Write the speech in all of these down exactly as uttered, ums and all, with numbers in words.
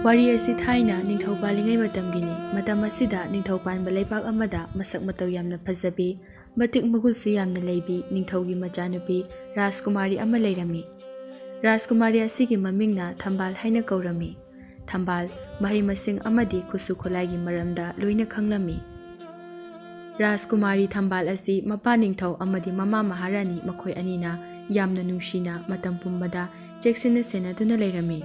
ꯋꯥꯔꯤ ꯑꯁꯤ ꯊꯥꯏꯅ ꯅꯤꯡꯊꯧ ꯄꯥꯜꯂꯤꯉꯩ ꯃꯇꯝꯒꯤꯅꯤ꯫ ꯃꯇꯝ ꯑꯁꯤꯗ ꯅꯤꯡꯊꯧ ꯄꯥꯟꯕ ꯂꯩꯕꯥꯛ ꯑꯃꯗ ꯃꯁꯛ ꯃꯇꯧ ꯌꯥꯝꯅ ꯐꯖꯕꯤ, ꯃꯇꯤꯛ ꯃꯒꯨꯜꯁꯨ ꯌꯥꯝꯅ ꯂꯩꯕꯤ ꯅꯤꯡꯊꯧꯒꯤ ꯃꯆꯥꯅꯨꯄꯤ ꯔꯥꯖꯀꯨꯃꯥꯔꯤ ꯑꯃ ꯂꯩꯔꯝꯃꯤ꯫ ꯔꯥꯖꯀꯨꯃꯥꯔꯤ ꯑꯁꯤꯒꯤ ꯃꯃꯤꯡꯅ ꯊꯝꯕꯥꯜ ꯍꯥꯏꯅ ꯀꯧꯔꯝꯃꯤ꯫ ꯊꯝꯕꯥꯜ ꯃꯍꯩ ꯃꯁꯤꯡ ꯑꯃꯗꯤ ꯈꯨꯠꯁꯨ ꯈꯨꯠꯂꯥꯏꯒꯤ ꯃꯔꯝꯗ ꯂꯣꯏꯅ ꯈꯪꯂꯝꯃꯤ꯫ ꯔꯥꯖꯀꯨꯃꯥꯔꯤ ꯊꯝꯕꯥꯜ ꯑꯁꯤ ꯃꯄꯥ ꯅꯤꯡꯊꯧ ꯑꯃꯗꯤ ꯃꯃꯥ ꯃꯍꯥꯔꯥꯅꯤ ꯃꯈꯣꯏ ꯑꯅꯤꯅ ꯌꯥꯝꯅ ꯅꯨꯡꯁꯤꯅ ꯃꯇꯝ ꯄꯨꯝꯕꯗ ꯆꯦꯛꯁꯤꯟꯅ ꯁꯦꯟꯅꯗꯨꯅ ꯂꯩꯔꯝꯃꯤ꯫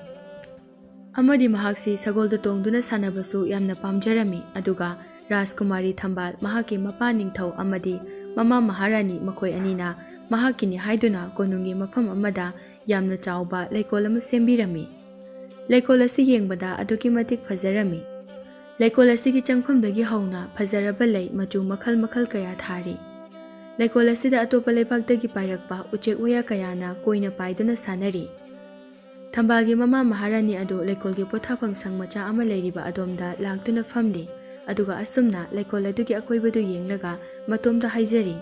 ꯑꯃꯗꯤ ꯃꯍꯥꯛꯁꯤ ꯁꯒꯣꯜꯗ ꯇꯣꯡꯗꯨꯅ ꯁꯥꯟꯅꯕꯁꯨ ꯌꯥꯝꯅ ꯄꯥꯝꯖꯔꯝꯃꯤ꯫ ꯑꯗꯨꯒ ꯔꯥꯖꯀꯨꯃꯥꯔꯤ ꯊꯝꯕꯥꯜ ꯃꯍꯥꯛꯀꯤ ꯃꯄꯥ ꯅꯤꯡꯊꯧ ꯑꯃꯗꯤ ꯃꯃꯥ ꯃꯍꯥꯔꯥꯅꯤ ꯃꯈꯣꯏ ꯑꯅꯤꯅ ꯃꯍꯥꯛꯀꯤꯅꯤ ꯍꯥꯏꯗꯨꯅ ꯀꯣꯅꯨꯡꯒꯤ ꯃꯐꯝ ꯑꯃꯗ ꯌꯥꯝꯅ ꯆꯥꯎꯕ ꯂꯩꯀꯣꯜ ꯑꯃ ꯁꯦꯝꯕꯤꯔꯝꯃꯤ꯫ ꯂꯩꯀꯣꯜ ꯑꯁꯤ ꯌꯦꯡꯕꯗ ꯑꯗꯨꯛꯀꯤ ꯃꯇꯤꯛ ꯐꯖꯔꯝꯃꯤ꯫ ꯂꯩꯀꯣꯜ ꯑꯁꯤꯒꯤ ꯆꯪꯐꯝꯗꯒꯤ ꯍꯧꯅ ꯐꯖꯔꯕ ꯂꯩ ꯃꯆꯨ ꯃꯈꯜ ꯃꯈꯜ ꯀꯌꯥ ꯊꯥꯔꯤ꯫ ꯂꯩꯀꯣꯜ ꯑꯁꯤꯗ ꯑꯇꯣꯞꯄ ꯂꯩꯕꯥꯛꯇꯒꯤ ꯄꯥꯏꯔꯛꯄ ꯎꯆꯦꯛ ꯋꯥꯌꯥ ꯀꯌꯥꯅ ꯀꯣꯏꯅ ꯄꯥꯏꯗꯨꯅ ꯁꯥꯟꯅꯔꯤ꯫ ꯊꯝꯕꯥꯜꯒꯤ ꯃꯃꯥ ꯃꯍꯥꯔꯥꯅꯤ ꯑꯗꯨ ꯂꯩꯀꯣꯜꯒꯤ ꯄꯣꯊꯥꯐꯝ ꯁꯪ ꯃꯆꯥ ꯑꯃ ꯂꯩꯔꯤꯕ ꯑꯗꯣꯝꯗ ꯂꯥꯛꯇꯨꯅ ꯐꯝꯂꯤ꯫ ꯑꯗꯨꯒ ꯑꯁꯨꯝꯅ ꯂꯩꯀꯣꯜ ꯑꯗꯨꯒꯤ ꯑꯀꯣꯏꯕꯗꯨ ꯌꯦꯡꯂꯒ ꯃꯇꯣꯝꯇ ꯍꯥꯏꯖꯔꯤ,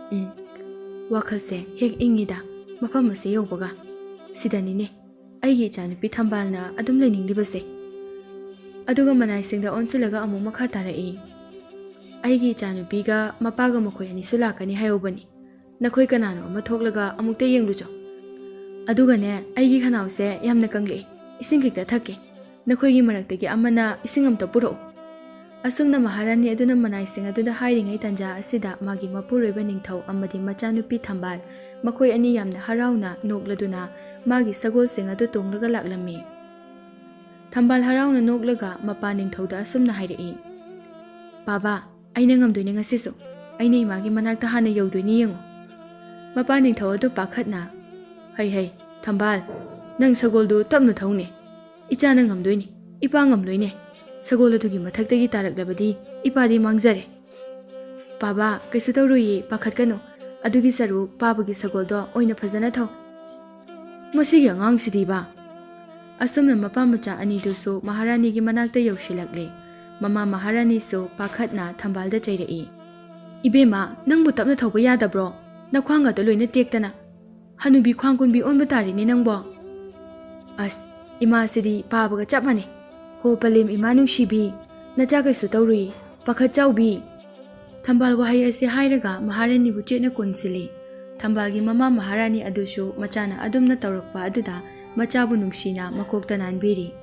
"ꯎꯝ, ꯋꯥꯈꯜꯁꯦ ꯍꯦꯛ ꯏꯪꯉꯤꯗ, ꯃꯐꯝ ꯑꯁꯤ ꯌꯧꯕꯒ꯫ ꯁꯤꯗꯅꯤꯅꯦ ꯑꯩꯒꯤ ꯏꯆꯥꯅꯨꯄꯤ ꯊꯝꯕꯥꯜꯅ ꯑꯗꯨꯝ ꯂꯩꯅꯤꯡꯂꯤꯕꯁꯦ"꯫ ꯑꯗꯨꯒ ꯃꯅꯥꯏꯁꯤꯡꯗ ꯑꯣꯟꯁꯤꯜꯂꯒ ꯑꯃꯨꯛ ꯃꯈꯥ ꯇꯥꯔꯛꯏ, "ꯑꯩꯒꯤ ꯏꯆꯥꯅꯨꯄꯤꯒ ꯃꯄꯥꯒ ꯃꯈꯣꯏ ꯑꯅꯤꯁꯨ ꯂꯥꯛꯀꯅꯤ ꯍꯥꯏꯍꯧꯕꯅꯤ꯫ ꯅꯈꯣꯏ ꯀꯅꯥꯅꯣ ꯑꯃ ꯊꯣꯛꯂꯒ ꯑꯃꯨꯛꯇ ꯌꯦꯡꯂꯨꯆꯣ꯫ ꯑꯗꯨꯒꯅꯦ, ꯑꯩꯒꯤ ꯈꯅꯥꯎꯁꯦ ꯌꯥꯝꯅ ꯀꯪꯂꯛꯑꯦ, ꯏꯁꯤꯡ ꯈꯤꯛꯇ ꯊꯛꯀꯦ꯫ ꯅꯈꯣꯏꯒꯤ ꯃꯔꯛꯇꯒꯤ ꯑꯃꯅ ꯏꯁꯤꯡ ꯑꯝꯇ ꯄꯨꯔꯛꯎ"꯫ ꯑꯁꯨꯝꯅ ꯃꯍꯥꯔꯥꯅꯤ ꯑꯗꯨꯅ ꯃꯅꯥꯏꯁꯤꯡ ꯑꯗꯨꯗ ꯍꯥꯏꯔꯤꯉꯩ ꯇꯥꯟꯖꯥ ꯑꯁꯤꯗ ꯃꯥꯒꯤ ꯃꯄꯨꯔꯣꯏꯕ ꯅꯤꯡꯊꯧ ꯑꯃꯗꯤ ꯃꯆꯥꯅꯨꯄꯤ ꯊꯝꯕꯥꯜ, ꯃꯈꯣꯏ ꯑꯅꯤ ꯌꯥꯝꯅ ꯍꯔꯥꯎꯅ ꯅꯣꯛꯂꯗꯨꯅ ꯃꯥꯒꯤ ꯁꯒꯣꯜꯁꯤꯡ ꯑꯗꯨ ꯇꯣꯡꯂꯒ ꯂꯥꯛꯂꯝꯃꯤ꯫ ꯊꯝꯕꯥꯜ ꯍꯔꯥꯎꯅ ꯅꯣꯛꯂꯒ ꯃꯄꯥ ꯅꯤꯡꯊꯧꯗ ꯑꯁꯨꯝꯅ ꯍꯥꯏꯔꯛꯏ, "ꯕꯥꯕꯥ, ꯑꯩꯅ ꯉꯝꯗꯣꯏꯅꯦ ꯉꯁꯤꯁꯨ꯫ ꯑꯩꯅ ꯏꯃꯥꯒꯤ ꯃꯅꯥꯛꯇ ꯍꯥꯟꯅ ꯌꯧꯗꯣꯏꯅꯤ, ꯌꯦꯡꯉꯨ"꯫ ꯃꯄꯥ ꯅꯤꯡꯊꯧ ꯑꯗꯨ ꯄꯥꯈꯠꯅ, "ꯍꯩ ꯍꯩ, ꯊꯝꯕꯥꯜ, ꯅꯪ ꯁꯒꯣꯜꯗꯨ ꯇꯞꯅ ꯊꯧꯅꯦ꯫ ꯏꯆꯥꯅ ꯉꯝꯗꯣꯏꯅꯤ, ꯏꯄꯥ ꯉꯝꯂꯣꯏꯅꯦ꯫ ꯁꯒꯣꯜ ꯑꯗꯨꯒꯤ ꯃꯊꯛꯇꯒꯤ ꯇꯥꯔꯛꯂꯕꯗꯤ ꯏꯄꯥꯗꯤ ꯃꯥꯡꯖꯔꯦ"꯫ "ꯕꯥꯕꯥ, ꯀꯩꯁꯨ ꯇꯧꯔꯣꯏꯌꯦ, ꯄꯥꯈꯠꯀꯅꯨ꯫ ꯑꯗꯨꯒꯤ ꯁꯔꯨꯛ ꯄꯥꯕꯒꯤ ꯁꯒꯣꯜꯗꯣ ꯑꯣꯏꯅ ꯐꯖꯅ ꯊꯧ"꯫ "ꯃꯁꯤꯒꯤ ꯑꯉꯥꯡꯁꯤꯗꯤꯕ"꯫ ꯑꯁꯨꯝꯅ ꯃꯄꯥ ꯃꯆꯥ ꯑꯅꯤꯗꯨꯁꯨ ꯃꯍꯥꯔꯥꯅꯤꯒꯤ ꯃꯅꯥꯛꯇ ꯌꯧꯁꯤꯜꯂꯛꯂꯦ꯫ ꯃꯃꯥ ꯃꯍꯥꯔꯥꯅꯤꯁꯨ ꯄꯥꯈꯠꯅ ꯊꯝꯕꯥꯜꯗ ꯆꯩꯔꯛꯏ, "ꯏꯕꯦꯝꯃ, ꯅꯪꯕꯨ ꯇꯞꯅ ꯊꯧꯕ ꯌꯥꯗꯕ꯭ꯔꯣ? ꯅꯈ꯭ꯋꯥꯡꯒꯗꯣ ꯂꯣꯏꯅ ꯇꯦꯛꯇꯅ꯫ ꯍꯅꯨꯕꯤ ꯈ꯭ꯋꯥꯡ ꯀꯣꯟꯕꯤ ꯑꯣꯟꯕ ꯇꯥꯔꯦꯅꯦ ꯅꯪꯕꯣ"꯫ "ꯑꯁ, ꯏꯃꯥꯁꯤꯗꯤ ꯄꯥꯕꯒ ꯆꯞ ꯃꯥꯟꯅꯩ꯫ ꯍꯣ ꯄꯂꯦꯝ ꯏꯃꯥ ꯅꯨꯡꯁꯤꯕꯤ, ꯅꯆꯥ ꯀꯩꯁꯨ ꯇꯧꯔꯨꯏ, ꯄꯥꯈꯠ ꯆꯥꯎꯕꯤ꯫ ꯊꯝꯕꯥꯜ ꯋꯥꯍꯩ ꯑꯁꯤ ꯍꯥꯏꯔꯒ ꯃꯍꯥꯔꯥꯅꯤꯕꯨ ꯆꯦꯠꯅ ꯀꯣꯟꯁꯤꯜꯂꯤ꯫ ꯊꯝꯕꯥꯜꯒꯤ ꯃꯃꯥ ꯃꯍꯥꯔꯥꯅꯤ ꯑꯗꯨꯁꯨ ꯃꯆꯥꯅ ꯑꯗꯨꯝꯅ ꯇꯧꯔꯛꯄ ꯑꯗꯨꯗ ꯃꯆꯥꯕꯨ ꯅꯨꯡꯁꯤꯅ ꯃꯀꯣꯛꯇ ꯅꯥꯟꯕꯤꯔꯤ꯫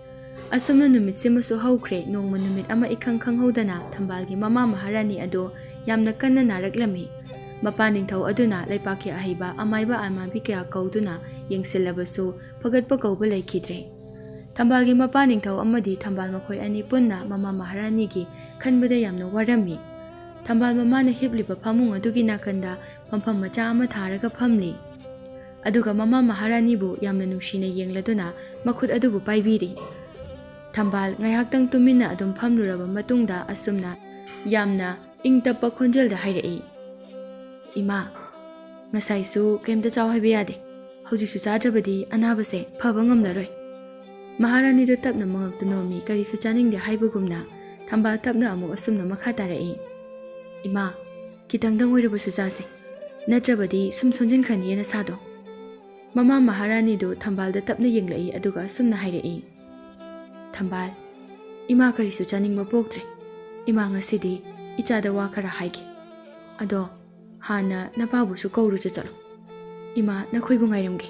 ꯑꯁꯨꯝꯅ ꯅꯨꯃꯤꯠꯁꯤꯃꯁꯨ ꯍꯧꯈ꯭ꯔꯦ꯫ ꯅꯣꯡꯃ ꯅꯨꯃꯤꯠ ꯑꯃ ꯏꯈꯪ ꯈꯪꯍꯧꯗꯅ ꯊꯝꯕꯥꯜꯒꯤ ꯃꯃꯥ ꯃꯍꯥꯔꯥꯅꯤ ꯑꯗꯨ ꯌꯥꯝꯅ ꯀꯟꯅ ꯅꯥꯔꯛꯂꯝꯃꯤ꯫ ꯃꯄꯥ ꯅꯤꯡꯊꯧ ꯑꯗꯨꯅ ꯂꯩꯄꯥꯛꯀꯤ ꯑꯍꯩꯕ ꯑꯃꯥꯏꯕ ꯑꯃꯥꯏꯕꯤ ꯀꯌꯥ ꯀꯧꯗꯨꯅ ꯌꯦꯡꯁꯤꯜꯂꯕꯁꯨ ꯐꯒꯠꯄ ꯀꯧꯕ ꯂꯩꯈꯤꯗ꯭ꯔꯦ꯫ ꯊꯝꯕꯥꯜꯒꯤ ꯃꯄꯥ ꯅꯤꯡꯊꯧ ꯑꯃꯗꯤ ꯊꯝꯕꯥꯜ ꯃꯈꯣꯏ ꯑꯅꯤ ꯄꯨꯟꯅ ꯃꯃꯥ ꯃꯍꯥꯔꯥꯅꯤꯒꯤ ꯈꯟꯕꯗ ꯌꯥꯝꯅ ꯋꯥꯔꯝꯃꯤ꯫ ꯊꯝꯕꯥꯜ ꯃꯃꯥꯅ ꯍꯤꯞꯂꯤꯕ ꯐꯃꯨꯡ ꯑꯗꯨꯒꯤ ꯅꯥꯀꯟꯗ ꯐꯝꯐꯝ ꯃꯆꯥ ꯑꯃ ꯊꯥꯔꯒ ꯐꯝꯂꯤ꯫ ꯑꯗꯨꯒ ꯃꯃꯥ ꯃꯍꯥꯔꯥꯅꯤꯕꯨ ꯌꯥꯝꯅ ꯅꯨꯡꯁꯤꯅ ꯌꯦꯡꯂꯗꯨꯅ ꯃꯈꯨꯠ ꯑꯗꯨꯕꯨ ꯄꯥꯏꯕꯤꯔꯤ꯫ ꯊꯝꯕꯥꯜ ꯉꯥꯏꯍꯥꯛꯇꯪ ꯇꯨꯃꯤꯟꯅ ꯑꯗꯨꯝ ꯐꯝꯂꯨꯔꯕ ꯃꯇꯨꯡꯗ ꯑꯁꯨꯝꯅ ꯌꯥꯝꯅ ꯏꯪ ꯇꯞꯄ ꯈꯣꯟꯖꯦꯜꯗ ꯍꯥꯏꯔꯛꯏ, "ꯏꯃꯥ, ꯉꯁꯥꯏꯁꯨ ꯀꯩꯝꯇ ꯆꯥꯎ ꯍꯥꯏꯕ ꯌꯥꯗꯦ꯫ ꯍꯧꯖꯤꯛꯁꯨ ꯆꯥꯗ꯭ꯔꯕꯗꯤ ꯑꯅꯥꯕꯁꯦ ꯐꯕ ꯉꯝꯂꯔꯣꯏ꯫" ꯃꯍꯥꯔꯥꯅꯤꯗꯨ ꯇꯞꯅ ꯃꯉꯛꯇꯨ ꯅꯣꯝꯃꯤ, ꯀꯔꯤꯁꯨ ꯆꯥꯅꯤꯡꯗꯦ ꯍꯥꯏꯕꯒꯨꯝꯅ꯫ ꯊꯝꯕꯥꯜ ꯇꯞꯅ ꯑꯃꯨꯛ ꯑꯁꯨꯝꯅ ꯃꯈꯥ ꯇꯥꯔꯛꯏ, "ꯏꯃꯥ, ꯈꯤꯇꯪꯗꯪ ꯑꯣꯏꯔꯕꯁꯨ ꯆꯥꯁꯦ, ꯅꯠꯇ꯭ꯔꯕꯗꯤ ꯁꯨꯝ ꯁꯣꯟꯖꯤꯟꯈ꯭ꯔꯅꯤꯌꯦ ꯅꯁꯥꯗꯣ꯫" ꯃꯃꯥ ꯃꯍꯥꯔꯥꯅꯤꯗꯨ ꯊꯝꯕꯥꯜꯗ ꯇꯞꯅ ꯌꯦꯡꯂꯛꯏ, ꯑꯗꯨꯒ ꯑꯁꯨꯝꯅ ꯍꯥꯏꯔꯛꯏ, "ꯊꯝꯕꯥꯜ, ꯏꯃꯥ ꯀꯔꯤꯁꯨ ꯆꯥꯅꯤꯡꯕ ꯄꯣꯛꯇ꯭ꯔꯦ꯫ ꯏꯃꯥ, ꯉꯁꯤꯗꯤ ꯏꯆꯥꯗ ꯋꯥ ꯈꯔ ꯍꯥꯏꯒꯦ꯫ ꯑꯗꯣ ꯍꯥꯟꯅ ꯅꯄꯥꯕꯨꯁꯨ ꯀꯧꯔꯨꯆꯣ ꯆꯠꯂꯣ꯫ ꯏꯃꯥ ꯅꯈꯣꯏꯕꯨ ꯉꯥꯏꯔꯝꯒꯦ꯫"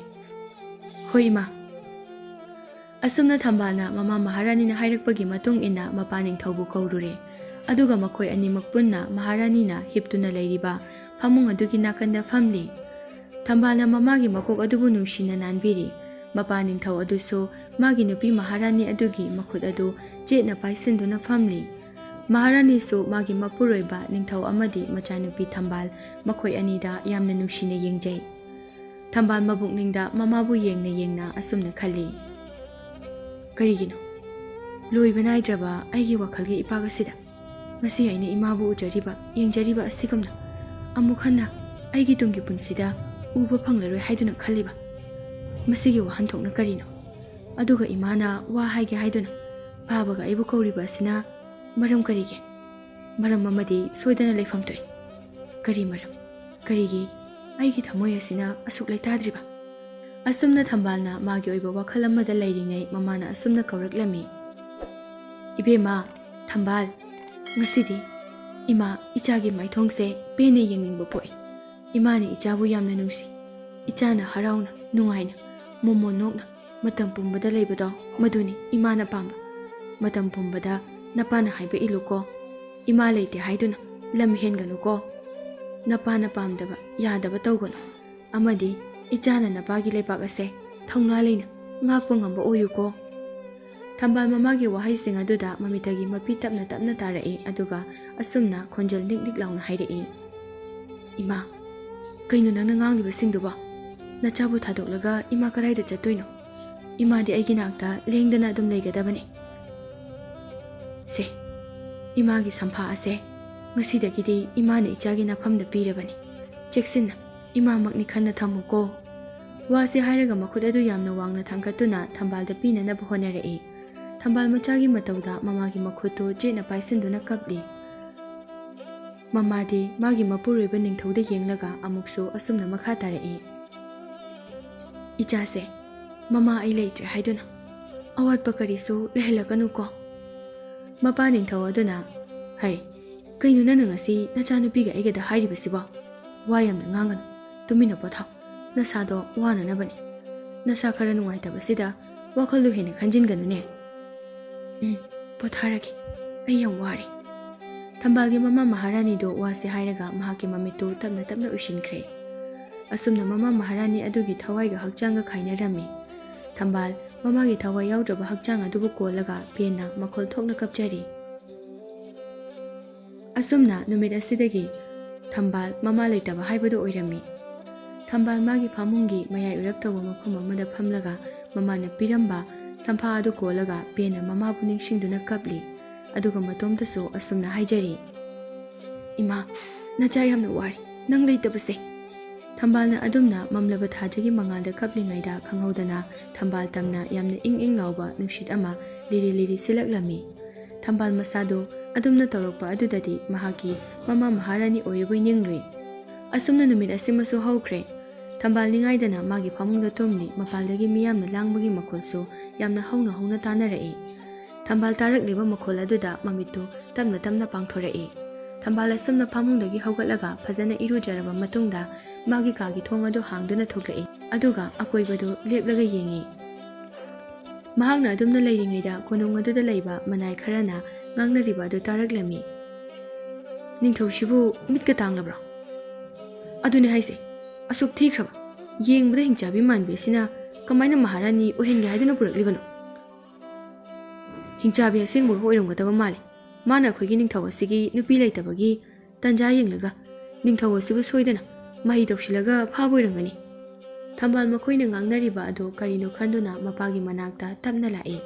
"ꯍꯣꯏ ꯏꯃꯥ꯫" ꯑꯁꯨꯝꯅ ꯊꯝꯕꯥꯜꯅ ꯃꯃꯥ ꯃꯍꯥꯔꯥꯅꯤꯅ ꯍꯥꯏꯔꯛꯄꯒꯤ ꯃꯇꯨꯡ ꯏꯟꯅ ꯃꯄꯥ ꯅꯤꯡꯊꯧꯕꯨ ꯀꯧꯔꯨꯔꯦ꯫ ꯑꯗꯨꯒ ꯃꯈꯣꯏ ꯑꯅꯤꯃꯛ ꯄꯨꯟꯅ ꯃꯍꯥꯔꯥꯅꯤꯅ ꯍꯤꯞꯇꯨꯅ ꯂꯩꯔꯤꯕ ꯐꯃꯨꯡ ꯑꯗꯨꯒꯤ ꯅꯥꯀꯟꯗ ꯐꯝꯂꯤ꯫ ꯊꯝꯕꯥꯜꯅ ꯃꯃꯥꯒꯤ ꯃꯀꯣꯛ ꯑꯗꯨꯕꯨ ꯅꯨꯡꯁꯤꯅ ꯅꯥꯟꯕꯤꯔꯤ꯫ ꯃꯄꯥ ꯅꯤꯡꯊꯧ ꯑꯗꯨꯁꯨ ꯃꯥꯒꯤ ꯅꯨꯄꯤ ꯃꯍꯥꯔꯥꯅꯤ ꯑꯗꯨꯒꯤ ꯃꯈꯨꯠ ꯑꯗꯨ ꯆꯦꯠꯅ ꯄꯥꯏꯁꯤꯟꯗꯨꯅ ꯐꯝꯂꯤ꯫ ꯃꯍꯥꯔꯥꯅꯤꯁꯨ ꯃꯥꯒꯤ ꯃꯄꯨꯔꯣꯏꯕ ꯅꯤꯡꯊꯧ ꯑꯃꯗꯤ ꯃꯆꯥꯅꯨꯄꯤ ꯊꯝꯕꯥꯜ ꯃꯈꯣꯏ ꯑꯅꯤꯗ ꯌꯥꯝꯅ ꯅꯨꯡꯁꯤꯅ ꯌꯦꯡꯖꯩ꯫ ꯊꯝꯕꯥꯜ ꯃꯕꯨꯛꯅꯤꯡꯗ ꯃꯃꯥꯕꯨ ꯌꯦꯡꯅ ꯌꯦꯡꯅ ꯑꯁꯨꯝꯅ ꯈꯜꯂꯤ, "ꯀꯔꯤꯒꯤꯅꯣ ꯂꯣꯏꯕ ꯅꯥꯏꯗ꯭ꯔꯕ ꯑꯩꯒꯤ ꯋꯥꯈꯜꯒꯤ ꯏꯄꯥꯛ ꯑꯁꯤꯗ ꯉꯁꯤ ꯑꯩꯅ ꯏꯃꯥꯕꯨ ꯎꯖꯔꯤꯕ, ꯌꯦꯡꯖꯔꯤꯕ ꯑꯁꯤꯒꯨꯝꯅ ꯑꯃꯨꯛ ꯍꯟꯅ ꯑꯩꯒꯤ ꯇꯨꯡꯒꯤ ꯄꯨꯟꯁꯤꯗ ꯎꯕ ꯐꯪꯂꯔꯣꯏ ꯍꯥꯏꯗꯨꯅ ꯈꯜꯂꯤꯕ? ꯃꯁꯤꯒꯤ ꯋꯥꯍꯟꯊꯣꯛꯅ ꯀꯔꯤꯅꯣ? ꯑꯗꯨꯒ ꯏꯃꯥꯅ ꯋꯥ ꯍꯥꯏꯒꯦ ꯍꯥꯏꯗꯨꯅ ꯄꯥꯕꯒ ꯑꯩꯕꯨ ꯀꯧꯔꯤꯕ ꯑꯁꯤꯅ ꯃꯔꯝ ꯀꯔꯤꯒꯤ? ꯃꯔꯝ ꯑꯃꯗꯤ ꯁꯣꯏꯗꯅ ꯂꯩꯐꯝ ꯊꯣꯛꯏ꯫ ꯀꯔꯤ ꯃꯔꯝ? ꯀꯔꯤꯒꯤ ꯑꯩꯒꯤ ꯊꯃꯣꯏ ꯑꯁꯤꯅ ꯑꯁꯨꯛ ꯂꯩꯇꯥꯗ꯭ꯔꯤꯕ?" ꯑꯁꯨꯝꯅ ꯊꯝꯕꯥꯜꯅ ꯃꯥꯒꯤ ꯑꯣꯏꯕ ꯋꯥꯈꯜ ꯑꯃꯗ ꯂꯩꯔꯤꯉꯩ ꯃꯃꯥꯅ ꯑꯁꯨꯝꯅ ꯀꯧꯔꯛꯂꯝꯃꯤ, "ꯏꯕꯦꯝꯃ, ꯊꯝꯕꯥꯜ, ꯉꯁꯤꯗꯤ ꯏꯃꯥ ꯏꯆꯥꯒꯤ ꯃꯥꯏꯊꯣꯡꯁꯦ ꯄꯦꯟꯅ ꯌꯦꯡꯅꯤꯡꯕ ꯄꯣꯛꯏ꯫ ꯏꯃꯥꯅ ꯏꯆꯥꯕꯨ ꯌꯥꯝꯅ ꯅꯨꯡꯁꯤ꯫ ꯏꯆꯥꯅ ꯍꯔꯥꯎꯅ, ꯅꯨꯡꯉꯥꯏꯅ, ꯃꯣꯃꯣꯟ ꯅꯣꯛꯅ ꯃꯇꯝ ꯄꯨꯝꯕꯗ ꯂꯩꯕꯗꯣ ꯃꯗꯨꯅꯤ ꯏꯃꯥꯅ ꯄꯥꯝꯕ꯫ ꯃꯇꯝ ꯄꯨꯝꯕꯗ ꯅꯄꯥꯅ ꯍꯥꯏꯕ ꯏꯜꯂꯨꯀꯣ꯫ ꯏꯃꯥ ꯂꯩꯇꯦ ꯍꯥꯏꯗꯨꯅ ꯂꯝ ꯍꯦꯟꯒꯅꯨꯀꯣ꯫ ꯅꯄꯥꯅ ꯄꯥꯝꯗꯕ, ꯌꯥꯗꯕ ꯇꯧꯒꯅꯨ꯫ ꯑꯃꯗꯤ ꯏꯆꯥꯅ ꯅꯄꯥꯒꯤ ꯂꯩꯕꯥꯛ ꯑꯁꯦ ꯊꯧꯅꯥ ꯂꯩꯅ ꯉꯥꯛꯄ ꯉꯝꯕ ꯑꯣꯏꯌꯨꯀꯣ꯫" ꯊꯝꯕꯥꯜ ꯃꯃꯥꯒꯤ ꯋꯥꯍꯩꯁꯤꯡ ꯑꯗꯨꯗ ꯃꯃꯤꯠꯇꯒꯤ ꯃꯄꯤ ꯇꯞꯅ ꯇꯞꯅ ꯇꯥꯔꯛꯏ, ꯑꯗꯨꯒ ꯑꯁꯨꯝꯅ ꯈꯣꯟꯖꯦꯜ ꯅꯤꯛ ꯅꯤꯛ ꯂꯥꯎꯅ ꯍꯥꯏꯔꯛꯏ, "ꯏꯃꯥ, ꯀꯩꯅꯣ ꯅꯪꯅ ꯉꯥꯡꯂꯤꯕꯁꯤꯡꯗꯨꯕꯣ? ꯅꯆꯥꯕꯨ ꯊꯥꯗꯣꯛꯂꯒ ꯏꯃꯥ ꯀꯗꯥꯏꯗ ꯆꯠꯇꯣꯏꯅꯣ? ꯏꯃꯥꯗꯤ ꯑꯩꯒꯤ ꯅꯥꯛꯇ ꯂꯦꯡꯗꯅ ꯑꯗꯨꯝ ꯂꯩꯒꯗꯕꯅꯤ꯫ ꯁꯦ, ꯏꯃꯥꯒꯤ ꯁꯝꯐꯥ ꯑꯁꯦ ꯉꯁꯤꯗꯒꯤꯗꯤ ꯏꯃꯥꯅ ꯏꯆꯥꯒꯤ ꯅꯐꯝꯗ ꯄꯤꯔꯕꯅꯤ꯫ ꯆꯦꯛꯁꯤꯟꯅ ꯏꯃꯥꯃꯛꯅꯤ ꯈꯟꯅ ꯊꯝꯃꯨꯀꯣ꯫" ꯋꯥꯁꯤ ꯍꯥꯏꯔꯒ ꯃꯈꯨꯠ ꯑꯗꯨ ꯌꯥꯝꯅ ꯋꯥꯡꯅ ꯊꯥꯡꯒꯠꯇꯨꯅ ꯊꯝꯕꯥꯜꯗ ꯄꯤꯅꯅꯕ ꯍꯣꯠꯅꯔꯛꯏ꯫ ꯊꯝꯕꯥꯜ ꯃꯆꯥꯒꯤ ꯃꯇꯧꯗ ꯃꯃꯥꯒꯤ ꯃꯈꯨꯠꯇꯨ ꯆꯦꯠꯅ ꯄꯥꯏꯁꯤꯟꯗꯨꯅ ꯀꯞꯂꯤ꯫ ꯃꯃꯥꯗꯤ ꯃꯥꯒꯤ ꯃꯄꯨꯔꯣꯏꯕ ꯅꯤꯡꯊꯧꯗ ꯌꯦꯡꯂꯒ ꯑꯃꯨꯛꯁꯨ ꯑꯁꯨꯝꯅ ꯃꯈꯥ ꯇꯥꯔꯛꯏ, "ꯏꯆꯥꯁꯦ, ꯃꯃꯥ ꯑꯩ ꯂꯩꯇ꯭ꯔꯦ ꯍꯥꯏꯗꯨꯅ ꯑꯋꯥꯠꯄ ꯀꯔꯤꯁꯨ ꯂꯩꯍꯜꯂꯛꯀꯅꯨꯀꯣ꯫" ꯃꯄꯥ ꯅꯤꯡꯊꯧ ꯑꯗꯨꯅ, "ꯍꯩ, ꯀꯩꯅꯣ ꯅꯪꯅ ꯉꯁꯤ ꯅꯆꯥꯅꯨꯄꯤꯒ ꯑꯩꯒꯗ ꯍꯥꯏꯔꯤꯕꯁꯤꯕꯣ? ꯋꯥ ꯌꯥꯝꯅ ꯉꯥꯡꯒꯅꯨ, ꯇꯨꯃꯤꯟꯅ ꯄꯣꯊꯥꯎ꯫ ꯅꯁꯥꯗꯣ ꯋꯥꯅꯅꯕꯅꯤ꯫ ꯅꯁꯥ ꯈꯔ ꯅꯨꯡꯉꯥꯏꯇꯕꯁꯤꯗ ꯋꯥꯈꯜꯗꯣ ꯍꯦꯟꯅ ꯈꯟꯖꯤꯟꯒꯅꯨꯅꯦ꯫" "ꯎꯝ, ꯄꯣꯊꯥꯔꯒꯦ꯫ ꯑꯩ ꯌꯥꯝ ꯋꯥꯔꯦ꯫" ꯊꯝꯕꯥꯜꯒꯤ ꯃꯃꯥ ꯃꯍꯥꯔꯥꯅꯤꯗꯨ ꯋꯥꯁꯦ ꯍꯥꯏꯔꯒ ꯃꯍꯥꯛꯀꯤ ꯃꯃꯤꯠꯇꯨ ꯇꯞꯅ ꯇꯞꯅ ꯎꯏꯁꯤꯟꯈ꯭ꯔꯦ꯫ ꯑꯁꯨꯝꯅ ꯃꯃꯥ ꯃꯍꯥꯔꯥꯅꯤ ꯑꯗꯨꯒꯤ ꯊꯋꯥꯏꯒ ꯍꯛꯆꯥꯡꯒ ꯈꯥꯏꯅꯔꯝꯃꯤ꯫ ꯊꯝꯕꯥꯜ ꯃꯃꯥꯒꯤ ꯊꯋꯥꯏ ꯌꯥꯎꯗ꯭ꯔꯕ ꯍꯛꯆꯥꯡ ꯑꯗꯨꯕꯨ ꯀꯣꯜꯂꯒ ꯄꯦꯟꯅ ꯃꯈꯣꯜ ꯊꯣꯛꯅ ꯀꯞꯆꯔꯤ꯫ ꯑꯁꯨꯝꯅ ꯅꯨꯃꯤꯠ ꯑꯁꯤꯗꯒꯤ ꯊꯝꯕꯥꯜ ꯃꯃꯥ ꯂꯩꯇꯕ ꯍꯥꯏꯕꯗꯨ ꯑꯣꯏꯔꯝꯃꯤ꯫ ꯊꯝꯕꯥꯜ ꯃꯥꯒꯤ ꯐꯥꯃꯨꯡꯒꯤ ꯃꯌꯥꯏ ꯑꯣꯏꯔꯞ ꯇꯧꯕ ꯃꯐꯝ ꯑꯃꯗ ꯐꯝꯂꯒ ꯃꯃꯥꯅ ꯄꯤꯔꯝꯕ ꯁꯝꯐꯥ ꯑꯗꯨ ꯀꯣꯜꯂꯒ ꯄꯦꯟꯅ ꯃꯃꯥꯕꯨ ꯅꯤꯡꯁꯤꯡꯗꯨꯅ ꯀꯞꯂꯤ꯫ ꯑꯗꯨꯒ ꯃꯇꯣꯝꯇꯁꯨ ꯑꯁꯨꯝꯅ ꯍꯥꯏꯖꯔꯤ, "ꯏꯃꯥ, ꯅꯆꯥ ꯌꯥꯝꯅ ꯋꯥꯔꯦ, ꯅꯪ ꯂꯩꯇꯕꯁꯦ꯫" ꯊꯝꯕꯥꯜꯅ ꯑꯗꯨꯝꯅ ꯃꯝꯂꯕ ꯊꯥꯖꯒꯤ ꯃꯉꯥꯜꯗ ꯀꯞꯂꯤꯉꯩꯗ ꯈꯪꯍꯧꯗꯅ ꯊꯝꯕꯥꯜ ꯇꯝꯅ ꯌꯥꯝꯅ ꯏꯪ ꯏꯪ ꯂꯥꯎꯕ ꯅꯨꯡꯁꯤꯠ ꯑꯃ ꯂꯤꯔꯤ ꯂꯤꯔꯤ ꯁꯤꯜꯂꯛꯂꯝꯃꯤ꯫ ꯊꯝꯕꯥꯜ ꯃꯁꯥꯗꯨ ꯑꯗꯨꯝꯅ ꯇꯧꯔꯛꯄ ꯑꯗꯨꯗꯗꯤ ꯃꯍꯥꯛꯀꯤ ꯃꯃꯥ ꯃꯍꯥꯔꯥꯅꯤ ꯑꯣꯏꯔꯕꯣꯏ ꯅꯤꯡꯂꯨꯏ꯫ ꯑꯁꯨꯝꯅ ꯅꯨꯃꯤꯠ ꯑꯁꯤꯃꯁꯨ ꯍꯧꯈ꯭ꯔꯦ꯫ ꯊꯝꯕꯥꯜ ꯅꯤꯡꯉꯥꯏꯗꯅ ꯃꯥꯒꯤ ꯐꯃꯨꯡꯗ ꯇꯨꯝꯂꯤ꯫ ꯃꯄꯥꯟꯗꯒꯤ ꯃꯤꯌꯥꯝꯅ ꯂꯥꯡꯕꯒꯤ ꯃꯈꯣꯜꯁꯨ ꯌꯥꯝꯅ ꯍꯧꯅ ꯍꯧꯅ ꯇꯥꯅꯔꯛꯏ꯫ ꯊꯝꯕꯥꯜ ꯇꯥꯔꯛꯂꯤꯕ ꯃꯈꯣꯜ ꯑꯗꯨꯗ ꯃꯃꯤꯠꯇꯨ ꯇꯞꯅ ꯇꯞꯅ ꯄꯥꯡꯊꯣꯔꯛꯏ꯫ ꯊꯝꯕꯥꯜ ꯑꯁꯨꯝꯅ ꯐꯃꯨꯡꯗꯒꯤ ꯍꯧꯒꯠꯂꯒ ꯐꯖꯅ ꯏꯔꯨꯖꯔꯕ ꯃꯇꯨꯡꯗ ꯃꯥꯒꯤ ꯀꯥꯒꯤ ꯊꯣꯡ ꯑꯗꯨ ꯍꯥꯡꯗꯨꯅ ꯊꯣꯛꯂꯛꯏ꯫ ꯑꯗꯨꯒ ꯑꯀꯣꯏꯕꯗꯨ ꯂꯦꯞꯂꯒ ꯌꯦꯡꯉꯤ꯫ ꯃꯍꯥꯛꯅ ꯑꯗꯨꯝꯅ ꯂꯩꯔꯤꯉꯩꯗ ꯀꯣꯅꯨꯡ ꯑꯗꯨꯗ ꯂꯩꯕ ꯃꯅꯥꯏ ꯈꯔꯅ ꯉꯥꯡꯅꯔꯤꯕ ꯑꯗꯨ ꯇꯥꯔꯛꯂꯝꯃꯤ꯫ "ꯅꯤꯡꯊꯧꯁꯤꯕꯨ ꯃꯤꯠꯀ ꯇꯥꯡꯂꯕ꯭ꯔꯣ? ꯑꯗꯨꯅꯦ ꯍꯥꯏꯁꯦ, ꯑꯁꯨꯛ ꯊꯤꯈ꯭ꯔꯕ, ꯌꯦꯡꯕꯗ ꯍꯤꯡꯆꯥꯕꯤ ꯃꯥꯟꯕꯤ ꯑꯁꯤꯅ ꯀꯃꯥꯏꯅ ꯃꯍꯥꯔꯥꯅꯤ ꯑꯣꯏꯍꯟꯒꯦ ꯍꯥꯏꯗꯨꯅ ꯄꯨꯔꯛꯂꯤꯕꯅꯣ? ꯍꯤꯡꯆꯥꯕꯤ ꯑꯁꯦꯡꯕꯒ ꯑꯣꯏꯔꯝꯒꯗꯕ ꯃꯥꯜꯂꯦ꯫ ꯃꯥꯅ ꯑꯩꯈꯣꯏꯒꯤ ꯅꯤꯡꯊꯧ ꯑꯁꯤꯒꯤ ꯅꯨꯄꯤ ꯂꯩꯇꯕꯒꯤ ꯇꯟꯖꯥ ꯌꯦꯡꯂꯒ ꯅꯤꯡꯊꯧ ꯑꯁꯤꯕꯨ ꯁꯣꯏꯗꯅ ꯃꯍꯩ ꯇꯧꯁꯤꯜꯂꯒ ꯐꯥꯕ ꯑꯣꯏꯔꯝꯒꯅꯤ꯫" ꯊꯝꯕꯥꯜ ꯃꯈꯣꯏꯅ ꯉꯥꯡꯅꯔꯤꯕ ꯑꯗꯨ ꯀꯔꯤꯅꯣ ꯈꯟꯗꯨꯅ ꯃꯄꯥꯒꯤ ꯃꯅꯥꯛꯇ ꯇꯞꯅ ꯂꯥꯛꯏ꯫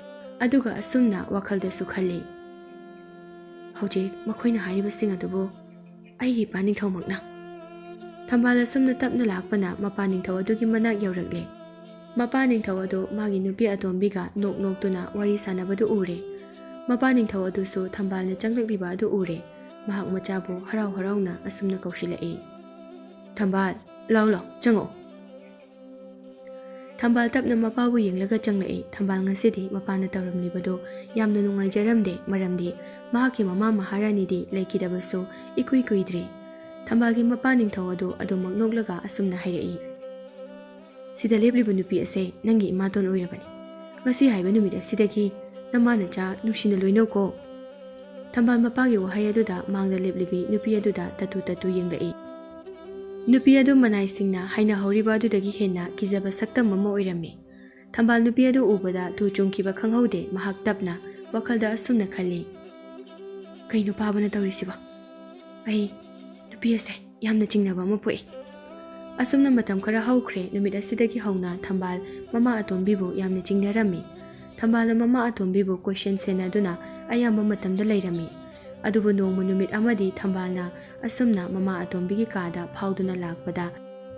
ꯑꯗꯨꯒ ꯑꯁꯨꯝꯅ ꯋꯥꯈꯜꯗꯁꯨ ꯈꯜꯂꯤ, "ꯍꯧꯖꯤꯛ ꯃꯈꯣꯏꯅ ꯍꯥꯏꯔꯤꯕꯁꯤꯡ ꯑꯗꯨꯕꯨ ꯑꯩꯒꯤ ꯏꯄꯥ ꯅꯤꯡꯊꯧꯃꯛꯅ꯫" ꯊꯝꯕꯥꯜ ꯑꯁꯨꯝꯅ ꯇꯞꯅ ꯂꯥꯛꯄꯅ ꯃꯄꯥ ꯅꯤꯡꯊꯧ ꯑꯗꯨꯒꯤ ꯃꯅꯥꯛ ꯌꯧꯔꯛꯂꯦ꯫ ꯃꯄꯥ ꯅꯤꯡꯊꯧ ꯑꯗꯨ ꯃꯥꯒꯤ ꯅꯨꯄꯤ ꯑꯇꯣꯝꯕꯤꯒ ꯅꯣꯛ ꯅꯣꯛꯇꯨꯅ ꯋꯥꯔꯤ ꯁꯥꯟꯅꯕꯗꯨ ꯎꯔꯦ꯫ ꯃꯄꯥ ꯅꯤꯡꯊꯧ ꯑꯗꯨꯁꯨ ꯊꯝꯕꯥꯜꯅ ꯆꯪꯂꯛꯂꯤꯕ ꯑꯗꯨ ꯎꯔꯦ꯫ ꯃꯍꯥꯛ ꯃꯆꯥꯕꯨ ꯍꯔꯥꯎ ꯍꯔꯥꯎꯅ ꯑꯁꯨꯝꯅ ꯀꯧꯁꯤꯜꯂꯛꯏ, "ꯊꯝꯕꯥꯜ, ꯂꯥꯎ ꯂꯥꯎ, ꯆꯪꯉꯛꯑꯣ꯫" ꯊꯝꯕꯥꯜ ꯇꯞꯅ ꯃꯄꯥꯕꯨ ꯌꯦꯡꯂꯒ ꯆꯪꯂꯛꯏ꯫ ꯊꯝꯕꯥꯜ ꯉꯁꯤꯗꯤ ꯃꯄꯥꯅ ꯇꯧꯔꯝꯂꯤꯕꯗꯨ ꯌꯥꯝꯅ ꯅꯨꯡꯉꯥꯏꯖꯔꯝꯗꯦ, ꯃꯔꯝꯗꯤ ꯃꯍꯥꯛꯀꯤ ꯃꯃꯥ ꯃꯍꯥꯔꯥꯅꯤꯗꯤ ꯂꯩꯈꯤꯗꯕꯁꯨ ꯏꯀꯨꯏ ꯀꯨꯏꯗ꯭ꯔꯤ꯫ ꯊꯝꯕꯥꯜꯒꯤ ꯃꯄꯥ ꯅꯤꯡꯊꯧ ꯑꯗꯨ ꯑꯗꯨꯃꯛ ꯅꯣꯛꯂꯒ ꯑꯁꯨꯝꯅ ꯍꯥꯏꯔꯛꯏ, "ꯁꯤꯗ ꯂꯦꯞꯂꯤꯕ ꯅꯨꯄꯤ ꯑꯁꯦ ꯅꯪꯒꯤ ꯏꯃꯥꯇꯣꯟ ꯑꯣꯏꯔꯕꯅꯤ꯫ ꯉꯁꯤ ꯍꯥꯏꯕ ꯅꯨꯃꯤꯠ ꯑꯁꯤꯗꯒꯤ ꯅꯃꯥ ꯅꯆꯥ ꯅꯨꯡꯁꯤꯅ ꯂꯣꯏꯅꯧꯀꯣ꯫" ꯊꯝꯕꯥꯜ ꯃꯄꯥꯒꯤ ꯋꯥꯍꯩ ꯑꯗꯨꯗ ꯃꯥꯡꯗ ꯂꯦꯞꯂꯤꯕꯤ ꯅꯨꯄꯤ ꯑꯗꯨꯗ ꯇꯠꯇꯨ ꯇꯠꯇꯨ ꯌꯦꯡꯂꯛꯏ꯫ ꯅꯨꯄꯤ ꯑꯗꯨ ꯃꯅꯥꯏꯁꯤꯡꯅ ꯍꯥꯏꯅꯍꯧꯔꯤꯕ ꯑꯗꯨꯗꯒꯤ ꯍꯦꯟꯅ ꯀꯤꯖꯕ ꯁꯛꯇꯝ ꯑꯃ ꯑꯣꯏꯔꯝꯃꯤ꯫ ꯊꯝꯕꯥꯜ ꯅꯨꯄꯤ ꯑꯗꯨ ꯎꯕꯗ ꯇꯨ ꯆꯨꯡꯈꯤꯕ ꯈꯪꯍꯧꯗꯦ꯫ ꯃꯍꯥꯛ ꯇꯞꯅ ꯋꯥꯈꯜꯗ ꯑꯁꯨꯝꯅ ꯈꯜꯂꯤ, "ꯀꯩꯅꯣ ꯄꯥꯕꯅ ꯇꯧꯔꯤꯁꯤꯕꯣ? ꯑꯩ ꯅꯨꯄꯤ ꯑꯁꯦ ꯌꯥꯝꯅ ꯆꯤꯡꯅꯕ ꯑꯃ ꯄꯣꯛꯏ꯫" ꯑꯁꯨꯝꯅ ꯃꯇꯝ ꯈꯔ ꯍꯧꯈ꯭ꯔꯦ꯫ ꯅꯨꯃꯤꯠ ꯑꯁꯤꯗꯒꯤ ꯍꯧꯅ ꯊꯝꯕꯥꯜ ꯃꯃꯥ ꯑꯇꯣꯝꯕꯤꯕꯨ ꯌꯥꯝꯅ ꯆꯤꯡꯅꯔꯝꯃꯤ꯫ ꯊꯝꯕꯥꯜꯅ ꯃꯃꯥ ꯑꯇꯣꯝꯕꯤꯕꯨ ꯀꯣꯏꯁꯦꯟ ꯁꯦꯟꯅꯗꯨꯅ ꯑꯌꯥꯝꯕ ꯃꯇꯝꯗ ꯂꯩꯔꯝꯃꯤ꯫ ꯑꯗꯨꯕꯨ ꯅꯣꯡꯃ ꯅꯨꯃꯤꯠ ꯑꯃꯗꯤ ꯊꯝꯕꯥꯜꯅ ꯑꯁꯨꯝꯅ ꯃꯃꯥ ꯑꯇꯣꯝꯕꯤꯒꯤ ꯀꯥꯗ ꯐꯥꯎꯗꯨꯅ ꯂꯥꯛꯄꯗ,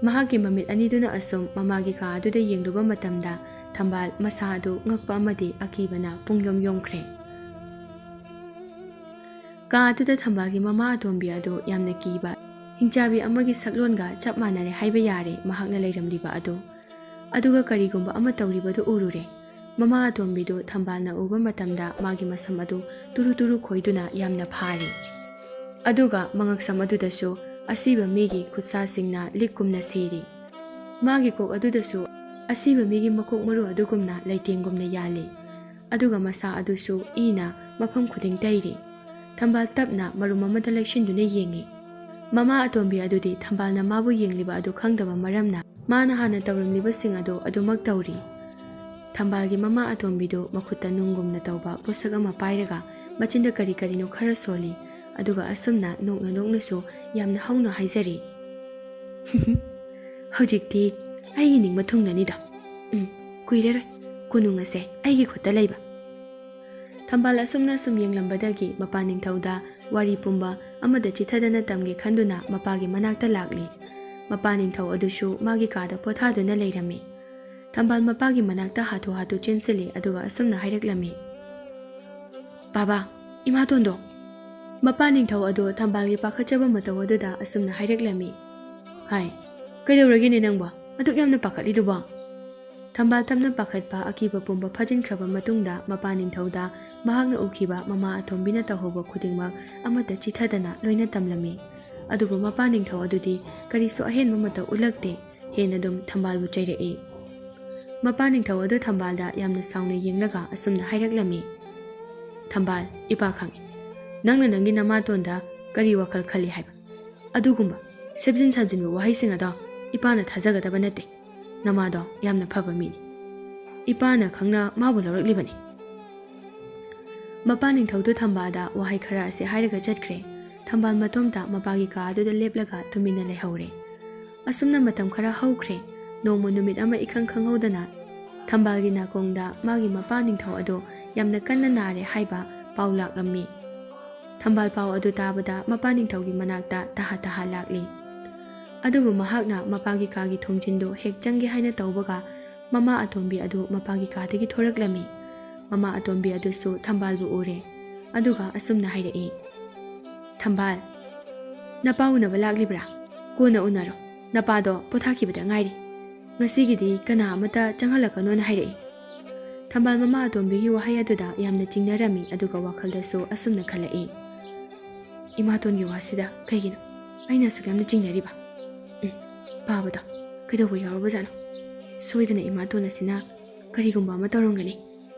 ꯃꯍꯥꯛꯀꯤ ꯃꯃꯤꯠ ꯑꯅꯤꯗꯨꯅ ꯑꯁꯨꯝ ꯃꯃꯥꯒꯤ ꯀꯥ ꯑꯗꯨꯗ ꯌꯦꯡꯂꯨꯕ ꯃꯇꯝꯗ, ꯊꯝꯕꯥꯜ ꯃꯁꯥ ꯑꯗꯨ ꯉꯛꯄ ꯑꯃꯗꯤ ꯑꯀꯤꯕꯅ ꯄꯨꯡꯌꯣꯝ ꯌꯣꯝꯈ꯭ꯔꯦ꯫ ꯀꯥ ꯑꯗꯨꯗ ꯊꯝꯕꯥꯜꯒꯤ ꯃꯃꯥ ꯑꯇꯣꯝꯕꯤ ꯑꯗꯨ ꯌꯥꯝꯅ ꯀꯤꯕ, ꯍꯤꯡꯆꯥꯕꯤ ꯑꯃꯒꯤ ꯁꯛꯂꯣꯟꯒ ꯆꯞ ꯃꯥꯟꯅꯔꯦ ꯍꯥꯏꯕ ꯌꯥꯔꯦ ꯃꯍꯥꯛꯅ ꯂꯩꯔꯝꯂꯤꯕ ꯑꯗꯨ꯫ ꯑꯗꯨꯒ ꯀꯔꯤꯒꯨꯝꯕ ꯑꯃ ꯇꯧꯔꯤꯕꯗꯨ ꯎꯔꯨꯔꯦ꯫ ꯃꯃꯥ ꯑꯇꯣꯝꯕꯤꯗꯨ ꯊꯝꯕꯥꯜꯅ ꯎꯕ ꯃꯇꯝꯗ ꯃꯥꯒꯤ ꯃꯁꯝ ꯑꯗꯨ ꯇꯨꯔꯨ ꯇꯨꯔꯨ ꯈꯣꯏꯗꯨꯅ ꯌꯥꯝꯅ ꯐꯥꯔꯤ꯫ ꯑꯗꯨꯒ ꯃꯉꯛꯁꯝ ꯑꯗꯨꯗꯁꯨ ꯑꯁꯤꯕ ꯃꯤꯒꯤ ꯈꯨꯠꯁꯥꯁꯤꯡꯅ ꯂꯤꯛꯀꯨꯝꯅ ꯁꯤꯔꯤ꯫ ꯃꯥꯒꯤ ꯀꯣꯛ ꯑꯗꯨꯗꯁꯨ ꯑꯁꯤꯕ ꯃꯤꯒꯤ ꯃꯀꯣꯛ ꯃꯔꯨ ꯑꯗꯨꯒꯨꯝꯅ ꯂꯩꯇꯦꯡꯒꯨꯝꯅ ꯌꯥꯜꯂꯤ꯫ ꯑꯗꯨꯒ ꯃꯁꯥ ꯑꯗꯨꯁꯨ ꯏꯅ ꯃꯐꯝ ꯈꯨꯗꯤꯡ ꯇꯩꯔꯤ꯫ ꯊꯝꯕꯥꯜ ꯇꯞꯅ ꯃꯔꯨꯝ ꯑꯃꯗ ꯂꯩꯁꯤꯟꯗꯨꯅ ꯌꯦꯡꯉꯤ꯫ ꯃꯃꯥ ꯑꯇꯣꯝꯕꯤ ꯑꯗꯨꯗꯤ ꯊꯝꯕꯥꯜꯅ ꯃꯥꯕꯨ ꯌꯦꯡꯂꯤꯕ ꯑꯗꯨ ꯈꯪꯗꯕ ꯃꯔꯝꯅ ꯃꯥꯅ ꯍꯥꯟꯅ ꯇꯧꯔꯝꯂꯤꯕꯁꯤꯡ ꯑꯗꯨ ꯑꯗꯨꯃꯛ ꯇꯧꯔꯤ꯫ ꯊꯝꯕꯥꯜꯒꯤ ꯃꯃꯥ ꯑꯇꯣꯝꯕꯤꯗꯨ ꯃꯈꯨꯠꯇ ꯅꯨꯡꯒꯨꯝꯅ ꯇꯧꯕ ꯄꯣꯠꯁꯛ ꯑꯃ ꯄꯥꯏꯔꯒ ꯃꯆꯤꯟꯗ ꯀꯔꯤ ꯀꯔꯤꯅꯣ ꯈꯔ ꯁꯣꯜꯂꯤ꯫ ꯑꯗꯨꯒ ꯑꯁꯨꯝꯅ ꯅꯣꯛꯅ ꯅꯣꯛꯅꯁꯨ ꯌꯥꯝꯅ ꯍꯧꯅ ꯍꯥꯏꯖꯔꯤ, "ꯍꯧꯖꯤꯛꯇꯤ ꯑꯩꯒꯤ ꯅꯤꯡꯕ ꯊꯨꯡꯂꯅꯤꯗꯣ꯫ ꯎꯝ, ꯀꯨꯏꯔꯔꯣꯏ ꯀꯣꯅꯨꯡ ꯑꯁꯦ ꯑꯩꯒꯤ ꯈꯨꯠꯇ ꯂꯩꯕ꯫" ꯊꯝꯕꯥꯜ ꯑꯁꯨꯝꯅ ꯁꯨꯝ ꯌꯦꯡꯂꯝꯕꯗꯒꯤ ꯃꯄꯥ ꯅꯤꯡꯊꯧꯗ ꯋꯥꯔꯤ ꯄꯨꯝꯕ ꯑꯃꯗ ꯆꯤꯊꯗꯅ ꯇꯝꯒꯦ ꯈꯟꯗꯨꯅ ꯃꯄꯥꯒꯤ ꯃꯅꯥꯛꯇ ꯂꯥꯛꯂꯤ꯫ ꯃꯄꯥ ꯅꯤꯡꯊꯧ ꯑꯗꯨꯁꯨ ꯃꯥꯒꯤ ꯀꯥꯗ ꯄꯣꯊꯥꯗꯨꯅ ꯂꯩꯔꯝꯃꯤ꯫ ꯊꯝꯕꯥꯜ ꯃꯄꯥꯒꯤ ꯃꯅꯥꯛꯇ ꯍꯥꯊꯨ ꯍꯥꯊꯨ ꯆꯦꯟꯁꯤꯜꯂꯤ, ꯑꯗꯨꯒ ꯑꯁꯨꯝꯅ ꯍꯥꯏꯔꯛꯂꯝꯃꯤ, "ꯕꯥꯕꯥ, ꯏꯃꯥꯇꯣꯟꯗꯣ!" ꯃꯄꯥ ꯅꯤꯡꯊꯧ ꯑꯗꯨ ꯊꯝꯕꯥꯜꯒꯤ ꯄꯥꯈꯠꯆꯕ ꯃꯇꯧ ꯑꯗꯨꯗ ꯑꯁꯨꯝꯅ ꯍꯥꯏꯔꯛꯂꯝꯃꯤ, "ꯍꯥꯏ, ꯀꯩꯗꯧꯔꯒꯦꯅꯦ ꯅꯪꯕꯣ? ꯑꯗꯨꯛ ꯌꯥꯝꯅ ꯄꯥꯈꯠꯂꯤꯗꯨꯕꯣ?" ꯊꯝꯕꯥꯜ ꯇꯞꯅ ꯄꯥꯈꯠꯄ ꯑꯀꯤꯕ ꯄꯨꯝꯕ ꯐꯥꯖꯤꯟꯈ꯭ꯔꯕ ꯃꯇꯨꯡꯗ ꯃꯄꯥ ꯅꯤꯡꯊꯧꯗ ꯃꯍꯥꯛꯅ ꯎꯈꯤꯕ ꯃꯃꯥ ꯑꯇꯣꯝꯕꯤꯅ ꯇꯧꯍꯧꯕ ꯈꯨꯗꯤꯡꯃꯛ ꯑꯃꯠꯇ ꯆꯤꯊꯗꯅ ꯂꯣꯏꯅ ꯇꯝꯂꯝꯃꯤ꯫ ꯑꯗꯨꯕꯨ ꯃꯄꯥ ꯅꯤꯡꯊꯧ ꯑꯗꯨꯗꯤ ꯀꯔꯤꯁꯨ ꯑꯍꯦꯟꯕ ꯃꯇꯧ ꯎꯠꯂꯛꯇꯦ꯫ ꯍꯦꯟꯅ ꯑꯗꯨꯝ ꯊꯝꯕꯥꯜꯕꯨ ꯆꯩꯔꯛꯏ꯫ ꯃꯄꯥ ꯅꯤꯡꯊꯧ ꯑꯗꯨ ꯊꯝꯕꯥꯜꯗ ꯌꯥꯝꯅ ꯁꯥꯎꯅ ꯌꯦꯡꯂꯒ ꯑꯁꯨꯝꯅ ꯍꯥꯏꯔꯛꯂꯝꯃꯤ, "ꯊꯝꯕꯥꯜ, ꯏꯄꯥ ꯈꯪꯏ꯫ ꯅꯪꯅ ꯅꯪꯒꯤ ꯅꯃꯥꯇꯣꯟꯗ ꯀꯔꯤ ꯋꯥꯈꯜ ꯈꯜꯂꯤ ꯍꯥꯏꯕ꯫ ꯑꯗꯨꯒꯨꯝꯕ ꯁꯦꯝꯖꯤꯟ ꯁꯥꯖꯤꯟꯕ ꯋꯥꯍꯩꯁꯤꯡ ꯑꯗꯣ ꯏꯄꯥꯅ ꯊꯥꯖꯒꯗꯕ ꯅꯠꯇꯦ꯫ ꯅꯃꯥꯗꯣ ꯌꯥꯝꯅ ꯐꯕ ꯃꯤꯅꯤ꯫ ꯏꯄꯥꯅ ꯈꯪꯅ ꯃꯥꯕꯨ ꯂꯧꯔꯛꯂꯤꯕꯅꯤ꯫" ꯃꯄꯥ ꯅꯤꯡꯊꯧꯗꯨ ꯊꯝꯕꯥꯜꯗ ꯋꯥꯍꯩ ꯈꯔ ꯑꯁꯤ ꯍꯥꯏꯔꯒ ꯆꯠꯈ꯭ꯔꯦ꯫ ꯊꯝꯕꯥꯜ ꯃꯇꯣꯝꯇ ꯃꯄꯥꯒꯤ ꯀꯥ ꯑꯗꯨꯗ ꯂꯦꯞꯂꯒ ꯇꯨꯃꯤꯟꯅ ꯂꯩꯍꯧꯔꯦ꯫ ꯑꯁꯨꯝꯅ ꯃꯇꯝ ꯈꯔ ꯍꯧꯈ꯭ꯔꯦ꯫ ꯅꯣꯡꯃ ꯅꯨꯃꯤꯠ ꯑꯃ ꯏꯈꯪ ꯈꯪꯍꯧꯗꯅ ꯊꯝꯕꯥꯜꯒꯤ ꯅꯥꯀꯣꯡꯗ ꯃꯥꯒꯤ ꯃꯄꯥ ꯅꯤꯡꯊꯧ ꯑꯗꯨ ꯌꯥꯝꯅ ꯀꯟꯅ ꯅꯥꯔꯦ ꯍꯥꯏꯕ ꯄꯥꯎ ꯂꯥꯛꯂꯝꯃꯤ꯫ ꯊꯝꯕꯥꯜ ꯄꯥꯎ ꯑꯗꯨ ꯇꯥꯕꯗ ꯃꯄꯥ ꯅꯤꯡꯊꯧꯒꯤ ꯃꯅꯥꯛꯇ ꯇꯍꯥ ꯇꯍꯥ ꯂꯥꯛꯂꯤ꯫ ꯑꯗꯨꯕꯨ ꯃꯍꯥꯛꯅ ꯃꯄꯥꯒꯤ ꯀꯥꯒꯤ ꯊꯣꯡꯖꯤꯟꯗꯨ ꯍꯦꯛ ꯆꯪꯒꯦ ꯍꯥꯏꯅ ꯇꯧꯕꯒ ꯃꯃꯥ ꯑꯇꯣꯝꯕꯤ ꯑꯗꯨ ꯃꯄꯥꯒꯤ ꯀꯥꯗꯒꯤ ꯊꯣꯔꯛꯂꯝꯃꯤ꯫ ꯃꯃꯥ ꯑꯇꯣꯝꯕꯤ ꯑꯗꯨꯁꯨ ꯊꯝꯕꯥꯜꯕꯨ ꯎꯔꯦ꯫ ꯑꯗꯨꯒ ꯑꯁꯨꯝꯅ ꯍꯥꯏꯔꯛꯏ, "ꯊꯝꯕꯥꯜ, "ꯅꯄꯥ ꯎꯅꯕ ꯂꯥꯛꯂꯤꯕ꯭ꯔꯥ? ꯀꯣꯟꯅ ꯎꯅꯔꯣ꯫ ꯅꯄꯥꯗꯣ ꯄꯣꯊꯥꯈꯤꯕꯗ ꯉꯥꯏꯔꯤ꯫ ꯉꯁꯤꯒꯤꯗꯤ ꯀꯅꯥ ꯑꯃꯠꯇ ꯆꯪꯍꯜꯂꯛꯀꯅꯣꯅ ꯍꯥꯏꯔꯛꯏ꯫" ꯊꯝꯕꯥꯜ ꯃꯃꯥ ꯑꯇꯣꯝꯕꯤꯒꯤ ꯋꯥꯍꯩ ꯑꯗꯨꯗ ꯌꯥꯝꯅ ꯆꯤꯡꯅꯔꯝꯃꯤ, ꯑꯗꯨꯒ ꯋꯥꯈꯜꯗꯁꯨ ꯑꯁꯨꯝꯅ ꯈꯜꯂꯛꯏ, "ꯏꯃꯥꯇꯣꯟꯒꯤ ꯋꯥꯁꯤꯗ ꯀꯩꯒꯤꯅꯣ ꯑꯩꯅ ꯑꯁꯨꯛ ꯌꯥꯝꯅ ꯆꯤꯡꯅꯔꯤꯕ? ꯎꯝ, ꯄꯥꯕꯗꯣ ꯀꯩꯗꯧꯕ ꯌꯥꯎꯔꯕꯖꯥꯠꯅꯣ? ꯁꯣꯏꯗꯅ ꯏꯃꯥꯇꯣꯟ ꯑꯁꯤꯅ ꯀꯔꯤꯒꯨꯝꯕ ꯑꯃ ꯇꯧꯔꯝꯒꯅꯤ꯫"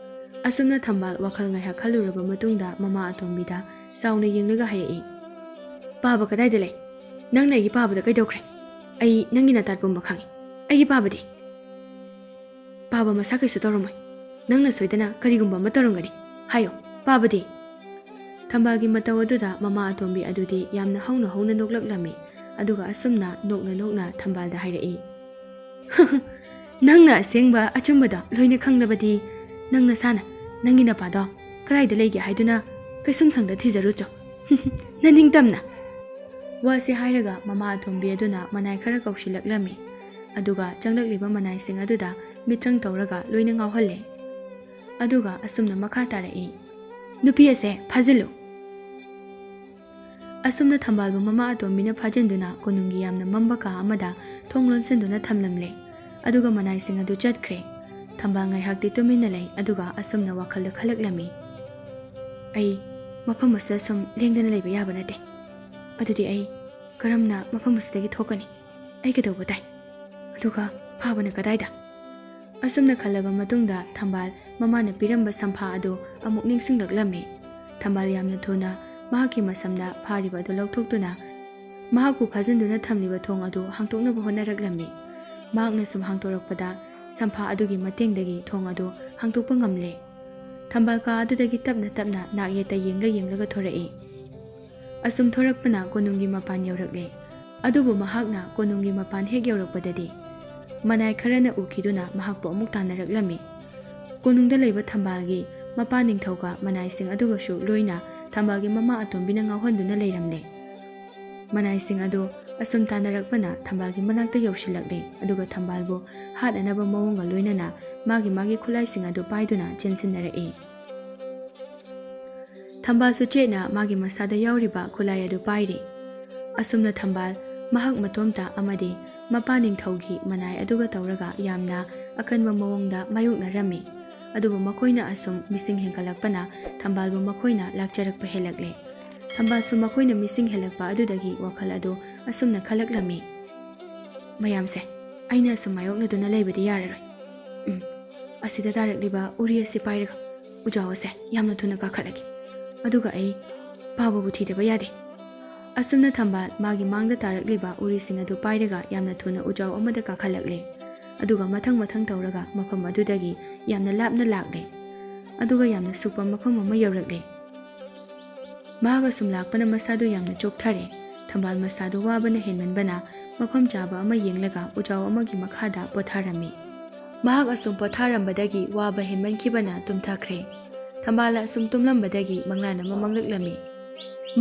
ꯑꯁꯨꯝꯅ ꯊꯝꯕꯥꯜ ꯋꯥꯈꯜ ꯉꯥꯏꯍꯥꯛ ꯈꯜꯂꯨꯔꯕ ꯃꯇꯨꯡꯗ ꯃꯃꯥ ꯑꯇꯣꯝꯕꯤꯗ ꯆꯥꯎꯅ ꯌꯦꯡꯂꯒ ꯍꯥꯏꯔꯛꯏ, "ꯄꯥꯕ ꯀꯗꯥꯏꯗ ꯂꯩ? ꯅꯪꯅ ꯑꯩꯒꯤ ꯄꯥꯕꯗ ꯀꯩꯗꯧꯈ꯭ꯔꯦ? ꯑꯩ ꯅꯪꯒꯤ ꯅꯇꯥꯠ ꯄꯨꯝꯕ ꯈꯪꯉꯤ꯫ ꯑꯩꯒꯤ ꯄꯥꯕꯗꯤ?" "ꯄꯥꯕ ꯃꯁꯥ ꯀꯩꯁꯨ ꯇꯧꯔꯝꯃꯣꯏ꯫ ꯅꯪꯅ ꯁꯣꯏꯗꯅ ꯀꯔꯤꯒꯨꯝꯕ ꯑꯃ ꯇꯧꯔꯝꯒꯅꯤ꯫ ꯍꯥꯏꯌꯣ, ꯄꯥꯕꯗꯤ?" ꯊꯝꯕꯥꯜꯒꯤ ꯃꯇꯧ ꯑꯗꯨꯗ ꯃꯃꯥ ꯑꯇꯣꯝꯕꯤ ꯑꯗꯨꯗꯤ ꯌꯥꯝꯅ ꯍꯧꯅ ꯍꯧꯅ ꯅꯣꯛꯂꯛꯂꯝꯃꯤ, ꯑꯗꯨꯒ ꯑꯁꯨꯝꯅ ꯅꯣꯛꯅ ꯅꯣꯛꯅ ꯊꯝꯕꯥꯜꯗ ꯍꯥꯏꯔꯛꯏ, "ꯅꯪꯅ ꯑꯁꯦꯡꯕ ꯑꯆꯨꯝꯕꯗꯣ ꯂꯣꯏꯅ ꯈꯪꯂꯕꯗꯤ, ꯅꯪ ꯅꯁꯥꯅ ꯅꯪꯒꯤ ꯅꯄꯥꯗꯣ ꯀꯗꯥꯏꯗ ꯂꯩꯒꯦ ꯍꯥꯏꯗꯨꯅ ꯀꯩꯁꯨꯝꯁꯪꯗ ꯊꯤꯖꯔꯨꯆꯣ, ꯅꯅꯤꯡꯇꯝꯅ꯫" ꯋꯥꯁꯤ ꯍꯥꯏꯔꯒ ꯃꯃꯥ ꯑꯇꯣꯝꯕꯤ ꯑꯗꯨꯅ ꯃꯅꯥꯏ ꯈꯔ ꯀꯧꯁꯤꯜꯂꯛꯂꯝꯃꯤ, ꯑꯗꯨꯒ ꯆꯪꯂꯛꯂꯤꯕ ꯃꯅꯥꯏꯁꯤꯡ ꯑꯗꯨꯗ ꯃꯤꯇ꯭ꯔꯪ ꯇꯧꯔꯒ ꯂꯣꯏꯅ ꯉꯥꯎꯍꯜꯂꯦ꯫ ꯑꯗꯨꯒ ꯑꯁꯨꯝꯅ ꯃꯈꯥ ꯇꯥꯔꯛꯏ, "ꯅꯨꯄꯤ ꯑꯁꯦ ꯐꯥꯖꯤꯜꯂꯨ!" ꯑꯁꯨꯝꯅ ꯊꯝꯕꯥꯜꯕꯨ ꯃꯃꯥ ꯑꯇꯣꯝꯕꯤꯅ ꯐꯥꯖꯤꯟꯗꯨꯅ ꯀꯣꯅꯨꯡꯒꯤ ꯌꯥꯝꯅ ꯃꯝꯕ ꯀꯥ ꯑꯃꯗ ꯊꯣꯡ ꯂꯣꯟꯁꯤꯟꯗꯨꯅ ꯊꯝꯂꯝꯂꯦ꯫ ꯑꯗꯨꯒ ꯃꯅꯥꯏꯁꯤꯡ ꯑꯗꯨ ꯆꯠꯈ꯭ꯔꯦ꯫ ꯊꯝꯕꯥꯜ ꯉꯥꯏꯍꯥꯛꯇꯤ ꯇꯨꯃꯤꯟꯅ ꯂꯩ, ꯑꯗꯨꯒ ꯑꯁꯨꯝꯅ ꯋꯥꯈꯜꯗ ꯈꯜꯂꯛꯂꯝꯃꯤ, "ꯑꯩ ꯃꯐꯝ ꯑꯁꯤꯗ ꯁꯨꯝ ꯂꯦꯡꯗꯅ ꯂꯩꯕ ꯌꯥꯕ ꯅꯠꯇꯦ꯫ ꯑꯗꯨꯗꯤ ꯑꯩ ꯀꯔꯝꯅ ꯃꯐꯝ ꯑꯁꯤꯗꯒꯤ ꯊꯣꯛꯀꯅꯤ? ꯑꯩ ꯀꯩꯗꯧꯕ ꯇꯥꯏ? ꯑꯗꯨꯒ ꯄꯥꯕꯅ ꯀꯗꯥꯏꯗ?" ꯑꯁꯨꯝꯅ ꯈꯜꯂꯕ ꯃꯇꯨꯡꯗ ꯊꯝꯕꯥꯜ ꯃꯃꯥꯅ ꯄꯤꯔꯝꯕ ꯁꯝꯐꯥ ꯑꯗꯨ ꯑꯃꯨꯛ ꯅꯤꯡꯁꯤꯡꯂꯛꯂꯝꯃꯤ꯫ ꯊꯝꯕꯥꯜ ꯌꯥꯝꯅ ꯊꯨꯅ ꯃꯍꯥꯛꯀꯤ ꯃꯁꯝꯗ ꯐꯥꯔꯤꯕ ꯑꯗꯨ ꯂꯧꯊꯣꯛꯇꯨꯅ ꯃꯍꯥꯛꯄꯨ ꯐꯥꯖꯤꯟꯗꯨꯅ ꯊꯝꯂꯤꯕ ꯊꯣꯡ ꯑꯗꯨ ꯍꯥꯡꯇꯣꯛꯅꯕ ꯍꯣꯠꯅꯔꯛꯂꯝꯃꯤ꯫ ꯃꯍꯥꯛꯅ ꯁꯨꯝ ꯍꯥꯡꯇꯣꯔꯛꯄꯗ ꯁꯝꯐꯥ ꯑꯗꯨꯒꯤ ꯃꯇꯦꯡꯗꯒꯤ ꯊꯣꯡ ꯑꯗꯨ ꯍꯥꯡꯇꯣꯛꯄ ꯉꯝꯂꯦ꯫ ꯊꯝꯕꯥꯜ ꯀꯥ ꯑꯗꯨꯗꯒꯤ ꯇꯞꯅ ꯇꯞꯅ ꯅꯥꯛ ꯌꯦꯠꯇ ꯌꯦꯡꯂ ꯌꯦꯡꯂꯒ ꯊꯣꯔꯛꯏ꯫ ꯑꯁꯨꯝ ꯊꯣꯔꯛꯄꯅ ꯀꯣꯅꯨꯡꯒꯤ ꯃꯄꯥꯟ ꯌꯧꯔꯛꯂꯦ꯫ ꯑꯗꯨꯕꯨ ꯃꯍꯥꯛꯅ ꯀꯣꯅꯨꯡꯒꯤ ꯃꯄꯥꯟ ꯍꯦꯛ ꯌꯧꯔꯛꯄꯗꯗꯤ ꯃꯅꯥꯏ ꯈꯔꯅ ꯎꯈꯤꯗꯨꯅ ꯃꯍꯥꯛꯄꯨ ꯑꯃꯨꯛ ꯇꯥꯟꯅꯔꯛꯂꯝꯃꯤ꯫ ꯀꯣꯅꯨꯡꯗ ꯂꯩꯕ ꯊꯝꯕꯥꯜꯒꯤ ꯃꯄꯥ ꯅꯤꯡꯊꯧꯒ ꯃꯅꯥꯏꯁꯤꯡ ꯑꯗꯨꯒꯁꯨ ꯂꯣꯏꯅ ꯊꯝꯕꯥꯜꯒꯤ ꯃꯃꯥ ꯑꯇꯣꯝꯕꯤꯅ ꯉꯥꯎꯍꯟꯗꯨꯅ ꯂꯩꯔꯝꯂꯦ꯫ ꯃꯅꯥꯏꯁꯤꯡ ꯑꯗꯨ ꯑꯁꯨꯝ ꯇꯥꯟꯅꯔꯛꯄꯅ ꯊꯝꯕꯥꯜꯒꯤ ꯃꯅꯥꯛꯇ ꯌꯧꯁꯤꯜꯂꯛꯂꯦ, ꯑꯗꯨꯒ ꯊꯝꯕꯥꯜꯕꯨ ꯍꯥꯠꯅꯅꯕ ꯃꯑꯣꯡꯒ ꯂꯣꯏꯅꯅ ꯃꯥꯒꯤ ꯃꯥꯒꯤ ꯈꯨꯠꯂꯥꯏꯁꯤꯡ ꯑꯗꯨ ꯄꯥꯏꯗꯨꯅ ꯆꯦꯟꯁꯤꯟꯅꯔꯛꯏ꯫ ꯊꯝꯕꯥꯜꯁꯨ ꯆꯦꯠꯅ ꯃꯥꯒꯤ ꯃꯁꯥꯗ ꯌꯥꯎꯔꯤꯕ ꯈꯨꯠꯂꯥꯏ ꯑꯗꯨ ꯄꯥꯏꯔꯤ꯫ ꯑꯁꯨꯝꯅ ꯊꯝꯕꯥꯜ ꯃꯍꯥꯛ ꯃꯇꯣꯝꯇ ꯑꯃꯗꯤ ꯃꯄꯥ ꯅꯤꯡꯊꯧꯒꯤ ꯃꯅꯥꯏ ꯑꯗꯨꯒ ꯇꯧꯔꯒ ꯌꯥꯝꯅ ꯑꯀꯟꯕ ꯃꯑꯣꯡꯗ ꯃꯥꯌꯣꯛꯅꯔꯝꯃꯤ꯫ ꯑꯗꯨꯕꯨ ꯃꯈꯣꯏꯅ ꯑꯁꯨꯝ ꯃꯤꯁꯤꯡ ꯍꯦꯟꯒꯠꯂꯛꯄꯅ ꯊꯝꯕꯥꯜꯕꯨ ꯃꯈꯣꯏꯅ ꯂꯥꯛꯆꯔꯛꯄ ꯍꯦꯜꯂꯛꯂꯦ꯫ ꯊꯝꯕꯥꯜꯁꯨ ꯃꯈꯣꯏꯅ ꯃꯤꯁꯤꯡ ꯍꯦꯜꯂꯛꯄ ꯑꯗꯨꯗꯒꯤ ꯋꯥꯈꯜ ꯑꯗꯨ ꯑꯁꯨꯝꯅ ꯈꯜꯂꯛꯂꯝꯃꯤ, "ꯃꯌꯥꯝꯁꯦ ꯑꯩꯅ ꯑꯁꯨꯝ ꯃꯥꯌꯣꯛꯅꯗꯨꯅ ꯂꯩꯕꯗꯤ ꯌꯥꯔꯔꯣꯏ꯫ ꯎꯝ, ꯑꯁꯤꯗ ꯇꯥꯔꯛꯂꯤꯕ ꯎꯔꯤ ꯑꯁꯤ ꯄꯥꯏꯔꯒ ꯎꯖꯥꯎ ꯑꯁꯦ ꯌꯥꯝꯅ ꯊꯨꯅ ꯀꯥꯈꯠꯂꯒꯦ꯫ ꯑꯗꯨꯒ ꯑꯩ ꯄꯥꯕꯕꯨ ꯊꯤꯗꯕ ꯌꯥꯗꯦ꯫" ꯑꯁꯨꯝꯅ ꯊꯝꯕꯥꯜ ꯃꯥꯒꯤ ꯃꯥꯡꯗ ꯇꯥꯔꯛꯂꯤꯕ ꯎꯔꯤꯁꯤꯡ ꯑꯗꯨ ꯄꯥꯏꯔꯒ ꯌꯥꯝꯅ ꯊꯨꯅ ꯎꯖꯥꯎ ꯑꯃꯗ ꯀꯥꯈꯠꯂꯛꯂꯦ꯫ ꯑꯗꯨꯒ ꯃꯊꯪ ꯃꯊꯪ ꯇꯧꯔꯒ ꯃꯐꯝ ꯑꯗꯨꯗꯒꯤ ꯌꯥꯝꯅ ꯂꯥꯞꯅ ꯂꯥꯛꯂꯦ꯫ ꯑꯗꯨꯒ ꯌꯥꯝꯅ ꯁꯨꯛꯄ ꯃꯐꯝ ꯑꯃ ꯌꯧꯔꯛꯂꯦ꯫ ꯃꯍꯥꯛ ꯑꯁꯨꯝ ꯂꯥꯛꯄꯅ ꯃꯁꯥꯗꯨ ꯌꯥꯝꯅ ꯆꯣꯛꯊꯔꯦ꯫ ꯊꯝꯕꯥꯜ ꯃꯁꯥꯗꯨ ꯋꯥꯕꯅ ꯍꯦꯟꯃꯟꯕꯅ ꯃꯐꯝ ꯆꯥꯕ ꯑꯃ ꯌꯦꯡꯂꯒ ꯎꯖꯥꯎ ꯑꯃꯒꯤ ꯃꯈꯥꯗ ꯄꯣꯊꯥꯔꯝꯃꯤ꯫ ꯃꯍꯥꯛ ꯑꯁꯨꯝ ꯄꯣꯊꯥꯔꯝꯕꯗꯒꯤ ꯋꯥꯕ ꯍꯦꯟꯃꯟꯈꯤꯕꯅ ꯇꯨꯝꯊꯈ꯭ꯔꯦ꯫ ꯊꯝꯕꯥꯜ ꯑꯁꯨꯝ ꯇꯨꯝꯂꯝꯕꯗꯒꯤ ꯃꯪꯂꯥꯟ ꯑꯃ ꯃꯪꯂꯛꯂꯝꯃꯤ꯫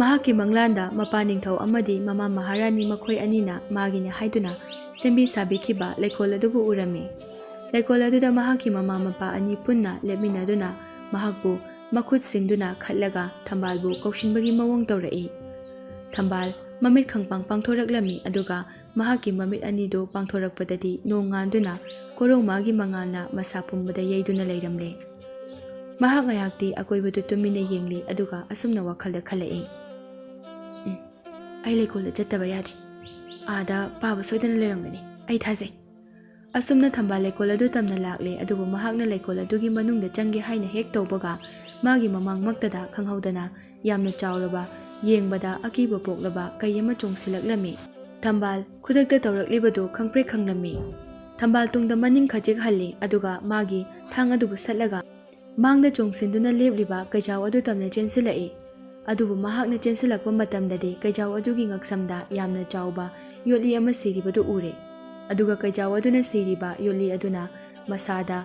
ꯃꯍꯥꯛꯀꯤ ꯃꯪꯂꯥꯟꯗ ꯃꯄꯥ ꯅꯤꯡꯊꯧ ꯑꯃꯗꯤ ꯃꯃꯥ ꯃꯍꯥꯔꯥꯅꯤ ꯃꯈꯣꯏ ꯑꯅꯤꯅ ꯃꯥꯒꯤꯅꯤ ꯍꯥꯏꯗꯨꯅ ꯁꯦꯝꯕꯤ ꯁꯥꯕꯤꯈꯤꯕ ꯂꯩꯀꯣꯜ ꯑꯗꯨꯕꯨ ꯎꯔꯝꯃꯤ꯫ ꯂꯩꯀꯣꯜ ꯑꯗꯨꯗ ꯃꯍꯥꯛꯀꯤ ꯃꯃꯥ ꯃꯄꯥ ꯑꯅꯤ ꯄꯨꯟꯅ ꯂꯦꯞꯃꯤꯟꯅꯗꯨꯅ ꯃꯍꯥꯛꯄꯨ ꯃꯈꯨꯠ ꯁꯤꯡꯗꯨꯅ ꯈꯠꯂꯒ ꯊꯝꯕꯥꯜꯕꯨ ꯀꯧꯁꯤꯟꯕꯒꯤ ꯃꯑꯣꯡ ꯇꯧꯔꯛꯏ꯫ ꯊꯝꯕꯥꯜ ꯃꯃꯤꯠ ꯈꯪꯄꯥꯡ ꯄꯥꯡꯊꯣꯔꯛꯂꯝꯃꯤ, ꯑꯗꯨꯒ ꯃꯍꯥꯛꯀꯤ ꯃꯃꯤꯠ ꯑꯅꯤꯗꯨ ꯄꯥꯡꯊꯣꯔꯛꯄꯗꯗꯤ ꯅꯣꯡ ꯉꯥꯟꯗꯨꯅ ꯀꯣꯔꯧꯃꯥꯒꯤ ꯃꯉꯥꯜꯅ ꯃꯁꯥ ꯄꯨꯝꯕꯗ ꯌꯩꯗꯨꯅ ꯂꯩꯔꯝꯂꯦ꯫ ꯃꯍꯥꯛ ꯉꯥꯏꯍꯥꯛꯇꯤ ꯑꯀꯣꯏꯕꯗꯨ ꯇꯨꯃꯤꯟꯅ ꯌꯦꯡꯂꯤ, ꯑꯗꯨꯒ ꯑꯁꯨꯝꯅ ꯋꯥꯈꯜꯗ ꯈꯜꯂꯛꯏ, "ꯎꯝ, ꯑꯩ ꯂꯩꯀꯣꯜꯗ ꯆꯠꯇꯕ ꯌꯥꯗꯦ꯫ ꯑꯥꯗ ꯄꯥꯕ ꯁꯣꯏꯗꯅ ꯂꯩꯔꯝꯒꯅꯤ, ꯑꯩ ꯊꯥꯖꯩ꯫" ꯑꯁꯨꯝꯅ ꯊꯝꯕꯥꯜ ꯂꯩꯀꯣꯜ ꯑꯗꯨ ꯇꯝꯅ ꯂꯥꯛꯂꯦ, ꯑꯗꯨꯕꯨ ꯃꯍꯥꯛꯅ ꯂꯩꯀꯣꯜ ꯑꯗꯨꯒꯤ ꯃꯅꯨꯡꯗ ꯆꯪꯒꯦ ꯍꯥꯏꯅ ꯍꯦꯛ ꯇꯧꯕꯒ, ꯃꯥꯒꯤ ꯃꯃꯥꯡꯃꯛꯇꯗ ꯈꯪꯍꯧꯗꯅ ꯌꯥꯝꯅ ꯆꯥꯎꯔꯕ, ꯌꯦꯡꯕꯗ ꯑꯀꯤꯕ ꯄꯣꯛꯂꯕ ꯀꯩ ꯑꯃ ꯆꯣꯡꯁꯤꯜꯂꯛꯂꯝꯃꯤ꯫ ꯊꯝꯕꯥꯜ ꯈꯨꯗꯛꯇ ꯇꯧꯔꯛꯂꯤꯕꯗꯨ ꯈꯪꯄ꯭ꯔꯦꯛ ꯈꯪꯂꯝꯃꯤ꯫ ꯊꯝꯕꯥꯜ ꯇꯨꯡꯗ ꯃꯅꯤꯡ ꯈꯖꯤꯛ ꯍꯜꯂꯤ, ꯑꯗꯨꯒ ꯃꯥꯒꯤ ꯊꯥꯡ ꯑꯗꯨꯕꯨ ꯁꯠꯂꯒ ꯃꯥꯡꯗ ꯆꯣꯡꯁꯤꯟꯗꯨꯅ ꯂꯦꯞꯂꯤꯕ ꯀꯩꯖꯥꯎ ꯑꯗꯨ ꯇꯝꯅ ꯆꯦꯟꯁꯤꯜꯂꯛꯏ꯫ ꯑꯗꯨꯕꯨ ꯃꯍꯥꯛꯅ ꯆꯦꯟꯁꯤꯜꯂꯛꯄ ꯃꯇꯝꯗꯗꯤ ꯀꯩꯖꯥꯎ ꯑꯗꯨꯒꯤ ꯉꯛꯁꯝꯗ ꯌꯥꯝꯅ ꯆꯥꯎꯕ ꯌꯣꯠꯂꯤ ꯑꯃ ꯁꯤꯔꯤꯕꯗꯨ ꯎꯔꯦ꯫ ꯑꯗꯨꯒ ꯀꯩꯖꯥꯎ ꯑꯗꯨꯅ ꯁꯤꯔꯤꯕ ꯌꯣꯠꯂꯤ ꯑꯗꯨꯅ ꯃꯁꯥꯗ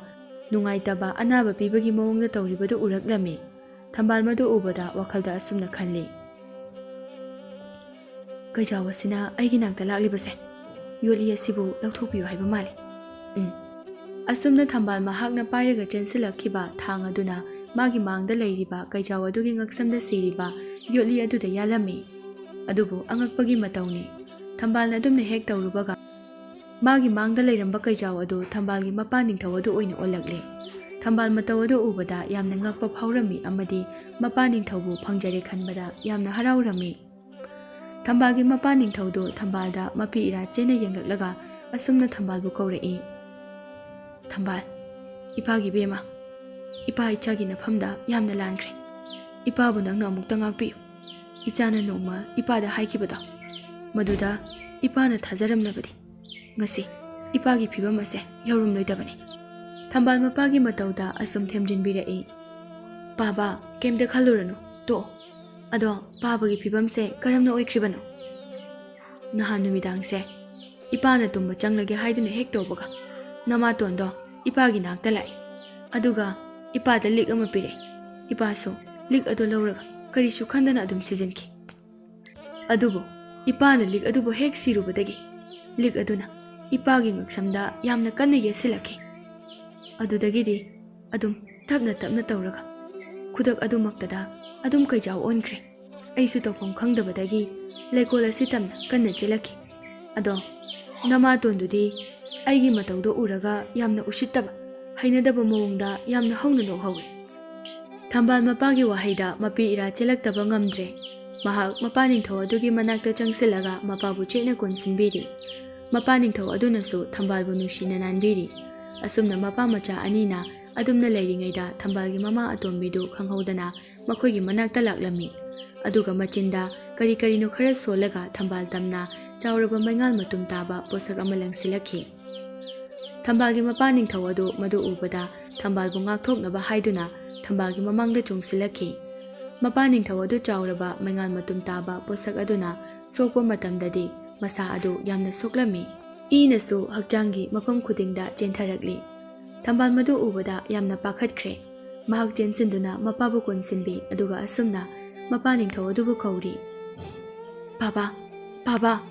ꯅꯨꯡꯉꯥꯏꯇꯕ ꯑꯅꯥꯕ ꯄꯤꯕꯒꯤ ꯃꯑꯣꯡꯗ ꯇꯧꯔꯤꯕꯗꯨ ꯎꯔꯛꯂꯝꯃꯤ꯫ ꯊꯝꯕꯥꯜ ꯃꯗꯨ ꯎꯕꯗ ꯋꯥꯈꯜꯗ ꯑꯁꯨꯝꯅ ꯈꯜꯂꯤ, "ꯀꯩꯖꯥꯎ ꯑꯁꯤꯅ ꯑꯩꯒꯤ ꯅꯥꯛꯇ ꯂꯥꯛꯂꯤꯕꯁꯦ ꯌꯣꯠꯂꯤ ꯑꯁꯤꯕꯨ ꯂꯧꯊꯣꯛꯄꯤꯌꯨ ꯍꯥꯏꯕ ꯃꯥꯜꯂꯤ꯫ ꯎꯝ꯫" ꯑꯁꯨꯝꯅ ꯊꯝꯕꯥꯜ ꯃꯍꯥꯛꯅ ꯄꯥꯏꯔꯒ ꯆꯦꯟꯁꯤꯜꯂꯛꯈꯤꯕ ꯊꯥꯡ ꯑꯗꯨꯅ ꯃꯥꯒꯤ ꯃꯥꯡꯗ ꯂꯩꯔꯤꯕ ꯀꯩꯖꯥꯎ ꯑꯗꯨꯒꯤ ꯉꯛꯁꯝꯗ ꯁꯤꯔꯤꯕ ꯌꯣꯠꯂꯤ ꯑꯗꯨꯗ ꯌꯥꯜꯂꯝꯃꯤ꯫ ꯑꯗꯨꯕꯨ ꯑꯉꯛꯄꯒꯤ ꯃꯇꯧꯅꯤ꯫ ꯊꯝꯕꯥꯜꯅ ꯑꯗꯨꯝꯅ ꯍꯦꯛ ꯇꯧꯔꯨꯕꯒ ꯃꯥꯒꯤ ꯃꯥꯡꯗ ꯂꯩꯔꯝꯕ ꯀꯩꯖꯥꯎ ꯑꯗꯨ ꯊꯝꯕꯥꯜꯒꯤ ꯃꯄꯥ ꯅꯤꯡꯊꯧ ꯑꯗꯨ ꯑꯣꯏꯅ ꯑꯣꯜꯂꯛꯂꯦ꯫ ꯊꯝꯕꯥꯜ ꯃꯇꯧ ꯑꯗꯨ ꯎꯕꯗ ꯌꯥꯝꯅ ꯉꯛꯄ ꯐꯥꯎꯔꯝꯃꯤ ꯑꯃꯗꯤ ꯃꯄꯥ ꯅꯤꯡꯊꯧꯕꯨ ꯐꯪꯖꯔꯦ ꯈꯟꯕꯗ ꯌꯥꯝꯅ ꯍꯔꯥꯎꯔꯝꯃꯤ꯫ ꯊꯝꯕꯥꯜꯒꯤ ꯃꯄꯥ ꯅꯤꯡꯊꯧꯗꯨ ꯊꯝꯕꯥꯜꯗ ꯃꯄꯤ ꯏꯔꯥ ꯆꯦꯟꯅ ꯌꯦꯡꯂꯛꯂꯒ ꯑꯁꯨꯝꯅ ꯊꯝꯕꯥꯜꯕꯨ ꯀꯧꯔꯛꯏ, "ꯊꯝꯕꯥꯜ, ꯏꯄꯥꯒꯤ ꯏꯕꯦꯝꯃ, ꯏꯄꯥ ꯏꯆꯥꯒꯤ ꯅꯐꯝꯗ ꯌꯥꯝꯅ ꯂꯥꯟꯈ꯭ꯔꯦ꯫ ꯏꯄꯥꯕꯨ ꯅꯪꯅ ꯑꯃꯨꯛꯇ ꯉꯥꯛꯄꯤꯌꯨ꯫ ꯏꯆꯥꯅ ꯅꯣꯡꯃ ꯏꯄꯥꯗ ꯍꯥꯏꯈꯤꯕꯗꯣ, ꯃꯗꯨꯗ ꯏꯄꯥꯅ ꯊꯥꯖꯔꯝꯂꯕꯗꯤ ꯉꯁꯤ ꯏꯄꯥꯒꯤ ꯐꯤꯕꯝ ꯑꯁꯦ ꯌꯧꯔꯝꯂꯣꯏꯗꯕꯅꯤ꯫" ꯊꯝꯕꯥꯜ ꯃꯄꯥꯒꯤ ꯃꯇꯧꯗ ꯑꯁꯨꯝ ꯊꯦꯝꯖꯤꯟꯕꯤꯔꯛꯏ, "ꯄꯥꯕ, ꯀꯩꯝꯇ ꯈꯜꯂꯨꯔꯅꯨ, ꯇꯣꯛꯑꯣ꯫ ꯑꯗꯣ ꯄꯥꯕꯒꯤ ꯐꯤꯕꯝꯁꯦ ꯀꯔꯝꯅ ꯑꯣꯏꯈ꯭ꯔꯤꯕꯅꯣ? ꯅꯍꯥꯟ ꯅꯨꯃꯤꯗꯥꯡꯁꯦ ꯏꯄꯥꯅ ꯇꯨꯝꯕ ꯆꯪꯂꯒꯦ ꯍꯥꯏꯗꯨꯅ ꯍꯦꯛ ꯇꯧꯕꯒ ꯅꯃꯥꯇꯣꯟꯗꯣ ꯏꯄꯥꯒꯤ ꯅꯥꯛꯇ ꯂꯥꯛꯏ꯫ ꯑꯗꯨꯒ ꯏꯄꯥꯗ ꯂꯤꯛ ꯑꯃ ꯄꯤꯔꯛꯏ꯫ ꯏꯄꯥꯁꯨ ꯂꯤꯛ ꯑꯗꯨ ꯂꯧꯔꯒ ꯀꯔꯤꯁꯨ ꯈꯟꯗꯅ ꯑꯗꯨꯝ ꯁꯤꯖꯤꯟꯈꯤ꯫ ꯑꯗꯨꯕꯨ ꯏꯄꯥꯅ ꯂꯤꯛ ꯑꯗꯨꯕꯨ ꯍꯦꯛ ꯁꯤꯔꯨꯕꯗꯒꯤ ꯂꯤꯛ ꯑꯗꯨꯅ ꯏꯄꯥꯒꯤ ꯉꯛꯁꯝꯗ ꯌꯥꯝꯅ ꯀꯟꯅ ꯌꯦꯠꯁꯤꯜꯂꯛꯈꯤ꯫ ꯑꯗꯨꯗꯒꯤꯗꯤ ꯑꯗꯨꯝ ꯇꯞꯅ ꯇꯞꯅ ꯇꯧꯔꯒ ꯈꯨꯗꯛ ꯑꯗꯨꯃꯛꯇꯗ ꯑꯗꯨꯝ ꯀꯩꯖꯥꯎ ꯑꯣꯟꯈ꯭ꯔꯦ꯫ ꯑꯩꯁꯨ ꯇꯧꯐꯝ ꯈꯪꯗꯕꯗꯒꯤ ꯂꯩꯀꯣꯜ ꯑꯁꯤ ꯇꯝꯅ ꯀꯟꯅ ꯆꯦꯜꯂꯛꯈꯤ꯫ ꯑꯗꯣ ꯅꯃꯥꯇꯣꯟꯗꯨꯗꯤ ꯑꯩꯒꯤ ꯃꯇꯧꯗꯣ ꯎꯔꯒ ꯌꯥꯝꯅ ꯎꯁꯤꯠꯇꯕ, ꯍꯩꯅꯗꯕ ꯃꯑꯣꯡꯗ ꯌꯥꯝꯅ ꯍꯧꯅ ꯅꯣꯛꯍꯧꯋꯤ꯫" ꯊꯝꯕꯥꯜ ꯃꯄꯥꯒꯤ ꯋꯥꯍꯩꯗ ꯃꯄꯤ ꯏꯔꯥ ꯆꯦꯜꯂꯛꯇꯕ ꯉꯝꯗ꯭ꯔꯦ꯫ ꯃꯍꯥꯛ ꯃꯄꯥ ꯅꯤꯡꯊꯧ ꯑꯗꯨꯒꯤ ꯃꯅꯥꯛꯇ ꯆꯪꯁꯤꯜꯂꯒ ꯃꯄꯥꯕꯨ ꯆꯦꯠꯅ ꯀꯣꯟꯁꯤꯟꯕꯤꯔꯤ꯫ ꯃꯄꯥ ꯅꯤꯡꯊꯧ ꯑꯗꯨꯅꯁꯨ ꯊꯝꯕꯥꯜꯕꯨ ꯅꯨꯡꯁꯤꯅ ꯅꯥꯟꯕꯤꯔꯤ꯫ ꯑꯁꯨꯝꯅ ꯃꯄꯥ ꯃꯆꯥ ꯑꯅꯤꯅ ꯑꯗꯨꯝꯅ ꯂꯩꯔꯤꯉꯩꯗ ꯊꯝꯕꯥꯜꯒꯤ ꯃꯃꯥ ꯑꯇꯣꯝꯕꯤꯗꯨ ꯈꯪꯍꯧꯗꯅ ꯃꯈꯣꯏꯒꯤ ꯃꯅꯥꯛꯇ ꯂꯥꯛꯂꯝꯃꯤ꯫ ꯑꯗꯨꯒ ꯃꯆꯤꯟꯗ ꯀꯔꯤ ꯀꯔꯤꯅꯣ ꯈꯔ ꯁꯣꯜꯂꯒ ꯊꯝꯕꯥꯜ ꯇꯝꯅ ꯆꯥꯎꯔꯕ ꯃꯩꯉꯥꯜ ꯃꯇꯨꯝ ꯇꯥꯕ ꯄꯣꯠꯁꯛ ꯑꯃ ꯂꯪꯁꯤꯜꯂꯛꯈꯤ꯫ ꯊꯝꯕꯥꯜꯒꯤ ꯃꯄꯥ ꯅꯤꯡꯊꯧ ꯑꯗꯨ ꯃꯗꯨ ꯎꯕꯗ ꯊꯝꯕꯥꯜꯕꯨ ꯉꯥꯛꯊꯣꯛꯅꯕ ꯍꯥꯏꯗꯨꯅ ꯊꯝꯕꯥꯜꯒꯤ ꯃꯃꯥꯡꯗ ꯆꯣꯡꯁꯤꯜꯂꯛꯈꯤ꯫ ꯃꯄꯥ ꯅꯤꯡꯊꯧ ꯑꯗꯨ ꯆꯥꯎꯔꯕ ꯃꯩꯉꯥꯜ ꯃꯇꯨꯝ ꯇꯥꯕ ꯄꯣꯠꯁꯛ ꯑꯗꯨꯅ ꯁꯣꯛꯄ ꯃꯇꯝꯗꯗꯤ ꯃꯁꯥ ꯑꯗꯨ ꯌꯥꯝꯅ ꯁꯣꯛꯂꯝꯃꯤ꯫ ꯏꯅꯁꯨ ꯍꯛꯆꯥꯡꯒꯤ ꯃꯐꯝ ꯈꯨꯗꯤꯡꯗ ꯆꯦꯟꯊꯔꯛꯂꯤ꯫ ꯊꯝꯕꯥꯜ ꯃꯗꯨ ꯎꯕꯗ ꯌꯥꯝꯅ ꯄꯥꯈꯠꯈ꯭ꯔꯦ꯫ ꯃꯍꯥꯛ ꯆꯦꯟꯁꯤꯟꯗꯨꯅ ꯃꯄꯥꯕꯨ ꯀꯣꯟꯁꯤꯟꯕꯤ, ꯑꯗꯨꯒ ꯑꯁꯨꯝꯅ ꯃꯄꯥ ꯅꯤꯡꯊꯧ ꯑꯗꯨꯕꯨ ꯀꯧꯔꯤ, "ꯄꯥꯕꯥ, ꯄꯥꯕꯥ!"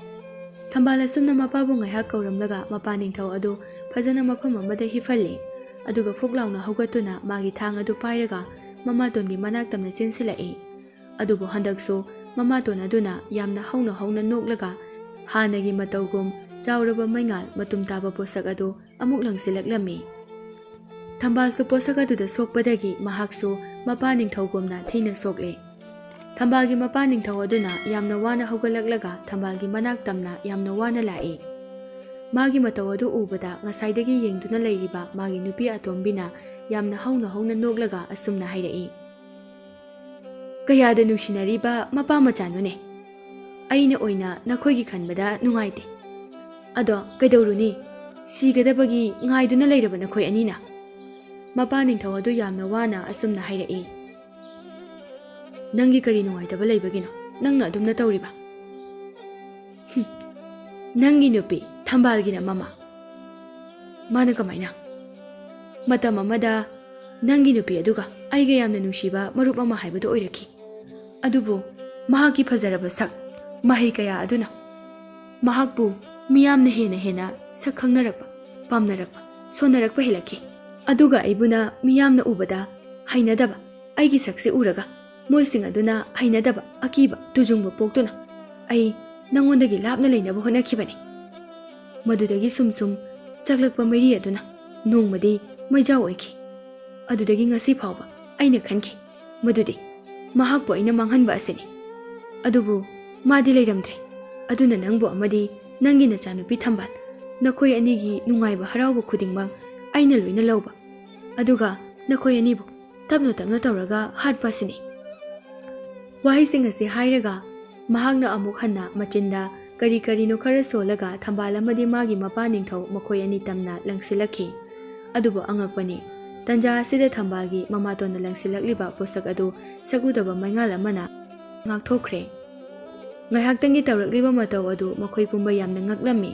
ꯊꯝꯕꯥꯜ ꯑꯁꯨꯝꯅ ꯃꯄꯥꯕꯨ ꯉꯥꯏꯍꯥꯛ ꯀꯧꯔꯝꯂꯒ ꯃꯄꯥ ꯅꯤꯡꯊꯧ ꯑꯗꯨ ꯐꯖꯅ ꯃꯐꯝ ꯑꯃꯗ ꯍꯤꯞꯍꯜꯂꯤ꯫ ꯑꯗꯨꯒ ꯐꯨꯛ ꯂꯥꯎꯅ ꯍꯧꯒꯠꯇꯨꯅ ꯃꯥꯒꯤ ꯊꯥꯡ ꯑꯗꯨ ꯄꯥꯏꯔꯒ ꯃꯃꯥꯇꯣꯟꯒꯤ ꯃꯅꯥꯛ ꯇꯝꯅ ꯆꯦꯟꯁꯤꯜꯂꯛꯏ꯫ ꯑꯗꯨꯕꯨ ꯍꯟꯗꯛꯁꯨ ꯃꯃꯥꯇꯣꯟ ꯑꯗꯨꯅ ꯌꯥꯝꯅ ꯍꯧꯅ ꯍꯧꯅ ꯅꯣꯛꯂꯒ ꯍꯥꯟꯅꯒꯤ ꯃꯇꯧꯒꯨꯝ ꯆꯥꯎꯔꯕ ꯃꯩꯉꯥꯜ ꯃꯇꯨꯝ ꯇꯥꯕ ꯄꯣꯠꯁꯛ ꯑꯗꯨ ꯑꯃꯨꯛ ꯂꯪꯁꯤꯜꯂꯛꯂꯝꯃꯤ꯫ ꯊꯝꯕꯥꯜꯁꯨ ꯄꯣꯠꯁꯛ ꯑꯗꯨꯗ ꯁꯣꯛꯄꯗꯒꯤ ꯃꯍꯥꯛꯁꯨ ꯃꯄꯥ ꯅꯤꯡꯊꯧꯒꯨꯝꯅ ꯊꯤꯅ ꯁꯣꯛꯂꯦ꯫ ꯊꯝꯕꯥꯜꯒꯤ ꯃꯄꯥ ꯅꯤꯡꯊꯧ ꯑꯗꯨꯅ ꯌꯥꯝꯅ ꯋꯥꯅ ꯍꯧꯒꯠꯂꯛꯂꯒ ꯊꯝꯕꯥꯜꯒꯤ ꯃꯅꯥꯛ ꯇꯝꯅ ꯌꯥꯝꯅ ꯋꯥꯅ ꯂꯥꯛꯏ꯫ ꯃꯥꯒꯤ ꯃꯇꯧ ꯑꯗꯨ ꯎꯕꯗ ꯉꯁꯥꯏꯗꯒꯤ ꯌꯦꯡꯗꯨꯅ ꯂꯩꯔꯤꯕ ꯃꯥꯒꯤ ꯅꯨꯄꯤ ꯑꯇꯣꯝꯕꯤꯅ ꯌꯥꯝꯅ ꯍꯧꯅ ꯍꯧꯅ ꯅꯣꯛꯂꯒ ꯑꯁꯨꯝꯅ ꯍꯥꯏꯔꯛꯏ, "ꯀꯌꯥꯗ ꯅꯨꯡꯁꯤꯅꯔꯤꯕ ꯃꯄꯥ ꯃꯆꯥꯅꯣꯅꯦ꯫ ꯑꯩꯅ ꯑꯣꯏꯅ ꯅꯈꯣꯏꯒꯤ ꯈꯟꯕꯗ ꯅꯨꯡꯉꯥꯏꯇꯦ꯫ ꯑꯗꯣ ꯀꯩꯗꯧꯔꯨꯅꯤ? ꯁꯤꯒꯗꯕꯒꯤ ꯉꯥꯏꯗꯨꯅ ꯂꯩꯔꯕ ꯅꯈꯣꯏ ꯑꯅꯤꯅ?" ꯃꯄꯥ ꯅꯤꯡꯊꯧ ꯑꯗꯨ ꯌꯥꯝꯅ ꯋꯥꯅ ꯑꯁꯨꯝꯅ ꯍꯥꯏꯔꯛꯏ, "ꯅꯪꯒꯤ ꯀꯔꯤ ꯅꯨꯡꯉꯥꯏꯇꯕ ꯂꯩꯕꯒꯤꯅꯣ ꯅꯪꯅ ꯑꯗꯨꯝꯅ ꯇꯧꯔꯤꯕ?" "ꯍꯨꯝ, ꯅꯪꯒꯤ ꯅꯨꯄꯤ ꯊꯝꯕꯥꯜꯒꯤꯅ ꯃꯃꯥ꯫ ꯃꯥꯅ ꯀꯃꯥꯏꯅ? ꯃꯇꯝ ꯑꯃꯗ ꯅꯪꯒꯤ ꯅꯨꯄꯤ ꯑꯗꯨꯒ ꯑꯩꯒ ꯌꯥꯝꯅ ꯅꯨꯡꯁꯤꯕ ꯃꯔꯨꯞ ꯑꯃ ꯍꯥꯏꯕꯗꯨ ꯑꯣꯏꯔꯛꯈꯤ꯫ ꯑꯗꯨꯕꯨ ꯃꯍꯥꯛꯀꯤ ꯐꯖꯔꯕ ꯁꯛ, ꯃꯍꯩ ꯀꯌꯥ ꯑꯗꯨꯅ ꯃꯍꯥꯛꯄꯨ ꯃꯤꯌꯥꯝꯅ ꯍꯦꯟꯅ ꯍꯦꯟꯅ ꯁꯛ ꯈꯪꯅꯔꯛꯄ, ꯄꯥꯝꯅꯔꯛꯄ, ꯁꯣꯟꯅꯔꯛꯄ ꯍꯦꯜꯂꯛꯈꯤ꯫ ꯑꯗꯨꯒ ꯑꯩꯕꯨꯅ ꯃꯤꯌꯥꯝꯅ ꯎꯕꯗ ꯍꯩꯅꯗꯕ, ꯑꯩꯒꯤ ꯁꯛꯁꯦ ꯎꯔꯒ ꯃꯣꯏꯁꯤꯡ ꯑꯗꯨꯅ ꯍꯩꯅꯗꯕ, ꯑꯀꯤꯕ, ꯇꯨꯖꯨꯡꯕ ꯄꯣꯛꯇꯨꯅ ꯑꯩ ꯅꯪꯉꯣꯟꯗꯒꯤ ꯂꯥꯞꯅ ꯂꯩꯅꯕ ꯍꯣꯠꯅꯈꯤꯕꯅꯤ꯫ ꯃꯗꯨꯗꯒꯤ ꯁꯨꯝ ꯁꯨꯝ ꯆꯥꯛꯂꯛꯄ ꯃꯩꯔꯤ ꯑꯗꯨꯅ ꯅꯣꯡꯃꯗꯤ ꯃꯩꯖꯥꯎ ꯑꯣꯏꯈꯤ꯫ ꯑꯗꯨꯗꯒꯤ ꯉꯁꯤ ꯐꯥꯎꯕ ꯑꯩꯅ ꯈꯟꯈꯤ ꯃꯗꯨꯗꯤ ꯃꯍꯥꯛꯄꯨ ꯑꯩꯅ ꯃꯥꯡꯍꯟꯕ ꯑꯁꯤꯅꯤ꯫ ꯑꯗꯨꯕꯨ ꯃꯥꯗꯤ ꯂꯩꯔꯝꯗ꯭ꯔꯦ꯫ ꯑꯗꯨꯅ ꯅꯪꯕꯨ ꯑꯃꯗꯤ ꯅꯪꯒꯤ ꯅꯆꯥꯅꯨꯄꯤ ꯊꯝꯕꯥꯜ, ꯅꯈꯣꯏ ꯑꯅꯤꯒꯤ ꯅꯨꯡꯉꯥꯏꯕ ꯍꯔꯥꯎꯕ ꯈꯨꯗꯤꯡꯃꯛ ꯑꯩꯅ ꯂꯣꯏꯅ ꯂꯧꯕ, ꯑꯗꯨꯒ ꯅꯈꯣꯏ ꯑꯅꯤꯕꯨ ꯇꯞꯅ ꯇꯞꯅ ꯇꯧꯔꯒ ꯍꯥꯠꯄ ꯑꯁꯤꯅꯤ꯫" ꯋꯥꯍꯩꯁꯤꯡ ꯑꯁꯤ ꯍꯥꯏꯔꯒ ꯃꯍꯥꯛꯅ ꯑꯃꯨꯛ ꯍꯟꯅ ꯃꯆꯤꯟꯗ ꯀꯔꯤ ꯀꯔꯤꯅꯣ ꯈꯔ ꯁꯣꯜꯂꯒ ꯊꯝꯕꯥꯜ ꯑꯃꯗꯤ ꯃꯥꯒꯤ ꯃꯄꯥ ꯅꯤꯡꯊꯧ ꯃꯈꯣꯏ ꯑꯅꯤ ꯇꯝꯅ ꯂꯪꯁꯤꯜꯂꯛꯈꯤ꯫ ꯑꯗꯨꯕꯨ ꯑꯉꯛꯄꯅꯤ, ꯇꯟꯖꯥ ꯑꯁꯤꯗ ꯊꯝꯕꯥꯜꯒꯤ ꯃꯃꯥꯇꯣꯟꯅ ꯂꯪꯁꯤꯜꯂꯛꯂꯤꯕ ꯄꯣꯠꯁꯛ ꯑꯗꯨ ꯁꯛꯎꯗꯕ ꯃꯩꯉꯥꯜ ꯑꯃꯅ ꯉꯥꯛꯊꯣꯛꯈ꯭ꯔꯦ꯫ ꯉꯥꯏꯍꯥꯛꯇꯪꯒꯤ ꯇꯧꯔꯛꯂꯤꯕ ꯃꯇꯧ ꯑꯗꯨ ꯃꯈꯣꯏ ꯄꯨꯝꯕ ꯌꯥꯝꯅ ꯉꯛꯂꯝꯃꯤ꯫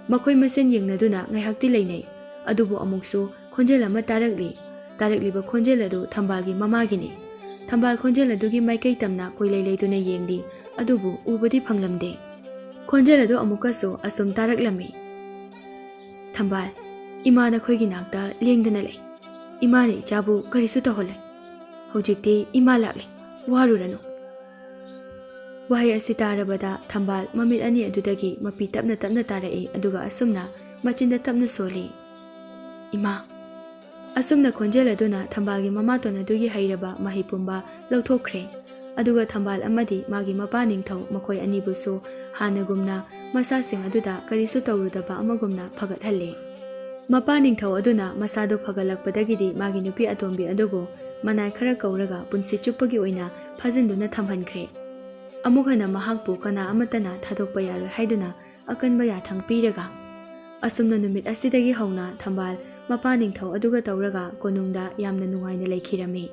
ꯃꯈꯣꯏ ꯃꯁꯦꯟ ꯌꯦꯡꯅꯗꯨꯅ ꯉꯥꯏꯍꯥꯛꯇꯤ ꯂꯩꯅꯩ꯫ ꯑꯗꯨꯕꯨ ꯑꯃꯨꯛꯁꯨ ꯈꯣꯟꯖꯦꯜ ꯑꯃ ꯇꯥꯔꯛꯂꯤ꯫ ꯇꯥꯔꯛꯂꯤꯕ ꯈꯣꯟꯖꯦꯜ ꯑꯗꯨ ꯊꯝꯕꯥꯜꯒꯤ ꯃꯃꯥꯒꯤꯅꯤ꯫ ꯊꯝꯕꯥꯜ ꯈꯣꯟꯖꯦꯜ ꯑꯗꯨꯒꯤ ꯃꯥꯏꯀꯩ ꯇꯝꯅ ꯀꯣꯏꯂꯩ ꯂꯩꯗꯨꯅ ꯌꯦꯡꯂꯤ, ꯑꯗꯨꯕꯨ ꯎꯕꯗꯤ ꯐꯪꯂꯝꯗꯦ꯫ ꯈꯣꯟꯖꯦꯜ ꯑꯗꯨ ꯑꯃꯨꯛꯀꯁꯨ ꯑꯁꯨꯝ ꯇꯥꯔꯛꯂꯝꯃꯤ, "ꯊꯝꯕꯥꯜ, ꯏꯃꯥ ꯅꯈꯣꯏꯒꯤ ꯅꯥꯛꯇ ꯂꯦꯡꯗꯅ ꯂꯩ꯫ ꯏꯃꯥꯅ ꯏꯆꯥꯕꯨ ꯀꯔꯤꯁꯨ ꯇꯧꯍꯜꯂꯣꯏ꯫ ꯍꯧꯖꯤꯛꯇꯤ ꯏꯃꯥ ꯂꯥꯛꯂꯦ, ꯋꯥꯔꯨꯔꯅꯨ꯫" ꯋꯥꯍꯩ ꯑꯁꯤ ꯇꯥꯔꯕꯗ ꯊꯝꯕꯥꯜ ꯃꯃꯤꯠ ꯑꯅꯤ ꯑꯗꯨꯗꯒꯤ ꯃꯄꯤ ꯇꯞꯅ ꯇꯞꯅ ꯇꯥꯔꯛꯏ, ꯑꯗꯨꯒ ꯑꯁꯨꯝꯅ ꯃꯆꯤꯟꯗ ꯇꯞꯅ ꯁꯣꯜꯂꯤ, "ꯏꯃꯥ!" ꯑꯁꯨꯝꯅ ꯈꯣꯟꯖꯦꯜ ꯑꯗꯨꯅ ꯊꯝꯕꯥꯜꯒꯤ ꯃꯃꯥꯇꯣꯟ ꯑꯗꯨꯒꯤ ꯍꯩꯔꯕ ꯃꯍꯩ ꯄꯨꯝꯕ ꯂꯧꯊꯣꯛꯈ꯭ꯔꯦ꯫ ꯑꯗꯨꯒ ꯊꯝꯕꯥꯜ ꯑꯃꯗꯤ ꯃꯥꯒꯤ ꯃꯄꯥ ꯅꯤꯡꯊꯧ ꯃꯈꯣꯏ ꯑꯅꯤꯕꯨꯁꯨ ꯍꯥꯟꯅꯒꯨꯝꯅ ꯃꯁꯥꯁꯤꯡ ꯑꯗꯨꯗ ꯀꯔꯤꯁꯨ ꯇꯧꯔꯨꯗꯕ ꯑꯃꯒꯨꯝꯅ ꯐꯒꯠꯍꯜꯂꯦ꯫ ꯃꯄꯥ ꯅꯤꯡꯊꯧ ꯑꯗꯨꯅ ꯃꯁꯥꯗꯨ ꯐꯒꯠꯂꯛꯄꯗꯒꯤꯗꯤ ꯃꯥꯒꯤ ꯅꯨꯄꯤ ꯑꯇꯣꯝꯕꯤ ꯑꯗꯨꯕꯨ ꯃꯅꯥꯏ ꯈꯔ ꯀꯧꯔꯒ ꯄꯨꯟꯁꯤ ꯆꯨꯞꯄꯒꯤ ꯑꯣꯏꯅ ꯐꯥꯖꯤꯟꯗꯨꯅ ꯊꯝꯍꯟꯈ꯭ꯔꯦ꯫ ꯑꯃꯨꯛ ꯍꯟꯅ ꯃꯍꯥꯛꯄꯨ ꯀꯅꯥ ꯑꯃꯠꯇꯅ ꯊꯥꯗꯣꯛꯄ ꯌꯥꯔꯣꯏ ꯍꯥꯏꯗꯨꯅ ꯑꯀꯟꯕ ꯌꯥꯊꯪ ꯄꯤꯔꯒ, ꯑꯁꯨꯝꯅ ꯅꯨꯃꯤꯠ ꯑꯁꯤꯗꯒꯤ ꯍꯧꯅ ꯊꯝꯕꯥꯜ ꯃꯄꯥ ꯅꯤꯡꯊꯧ ꯑꯗꯨꯒ ꯇꯧꯔꯒ ꯀꯣꯅꯨꯡꯗ ꯌꯥꯝꯅ ꯅꯨꯡꯉꯥꯏꯅ ꯂꯩꯈꯤꯔꯝꯃꯤ꯫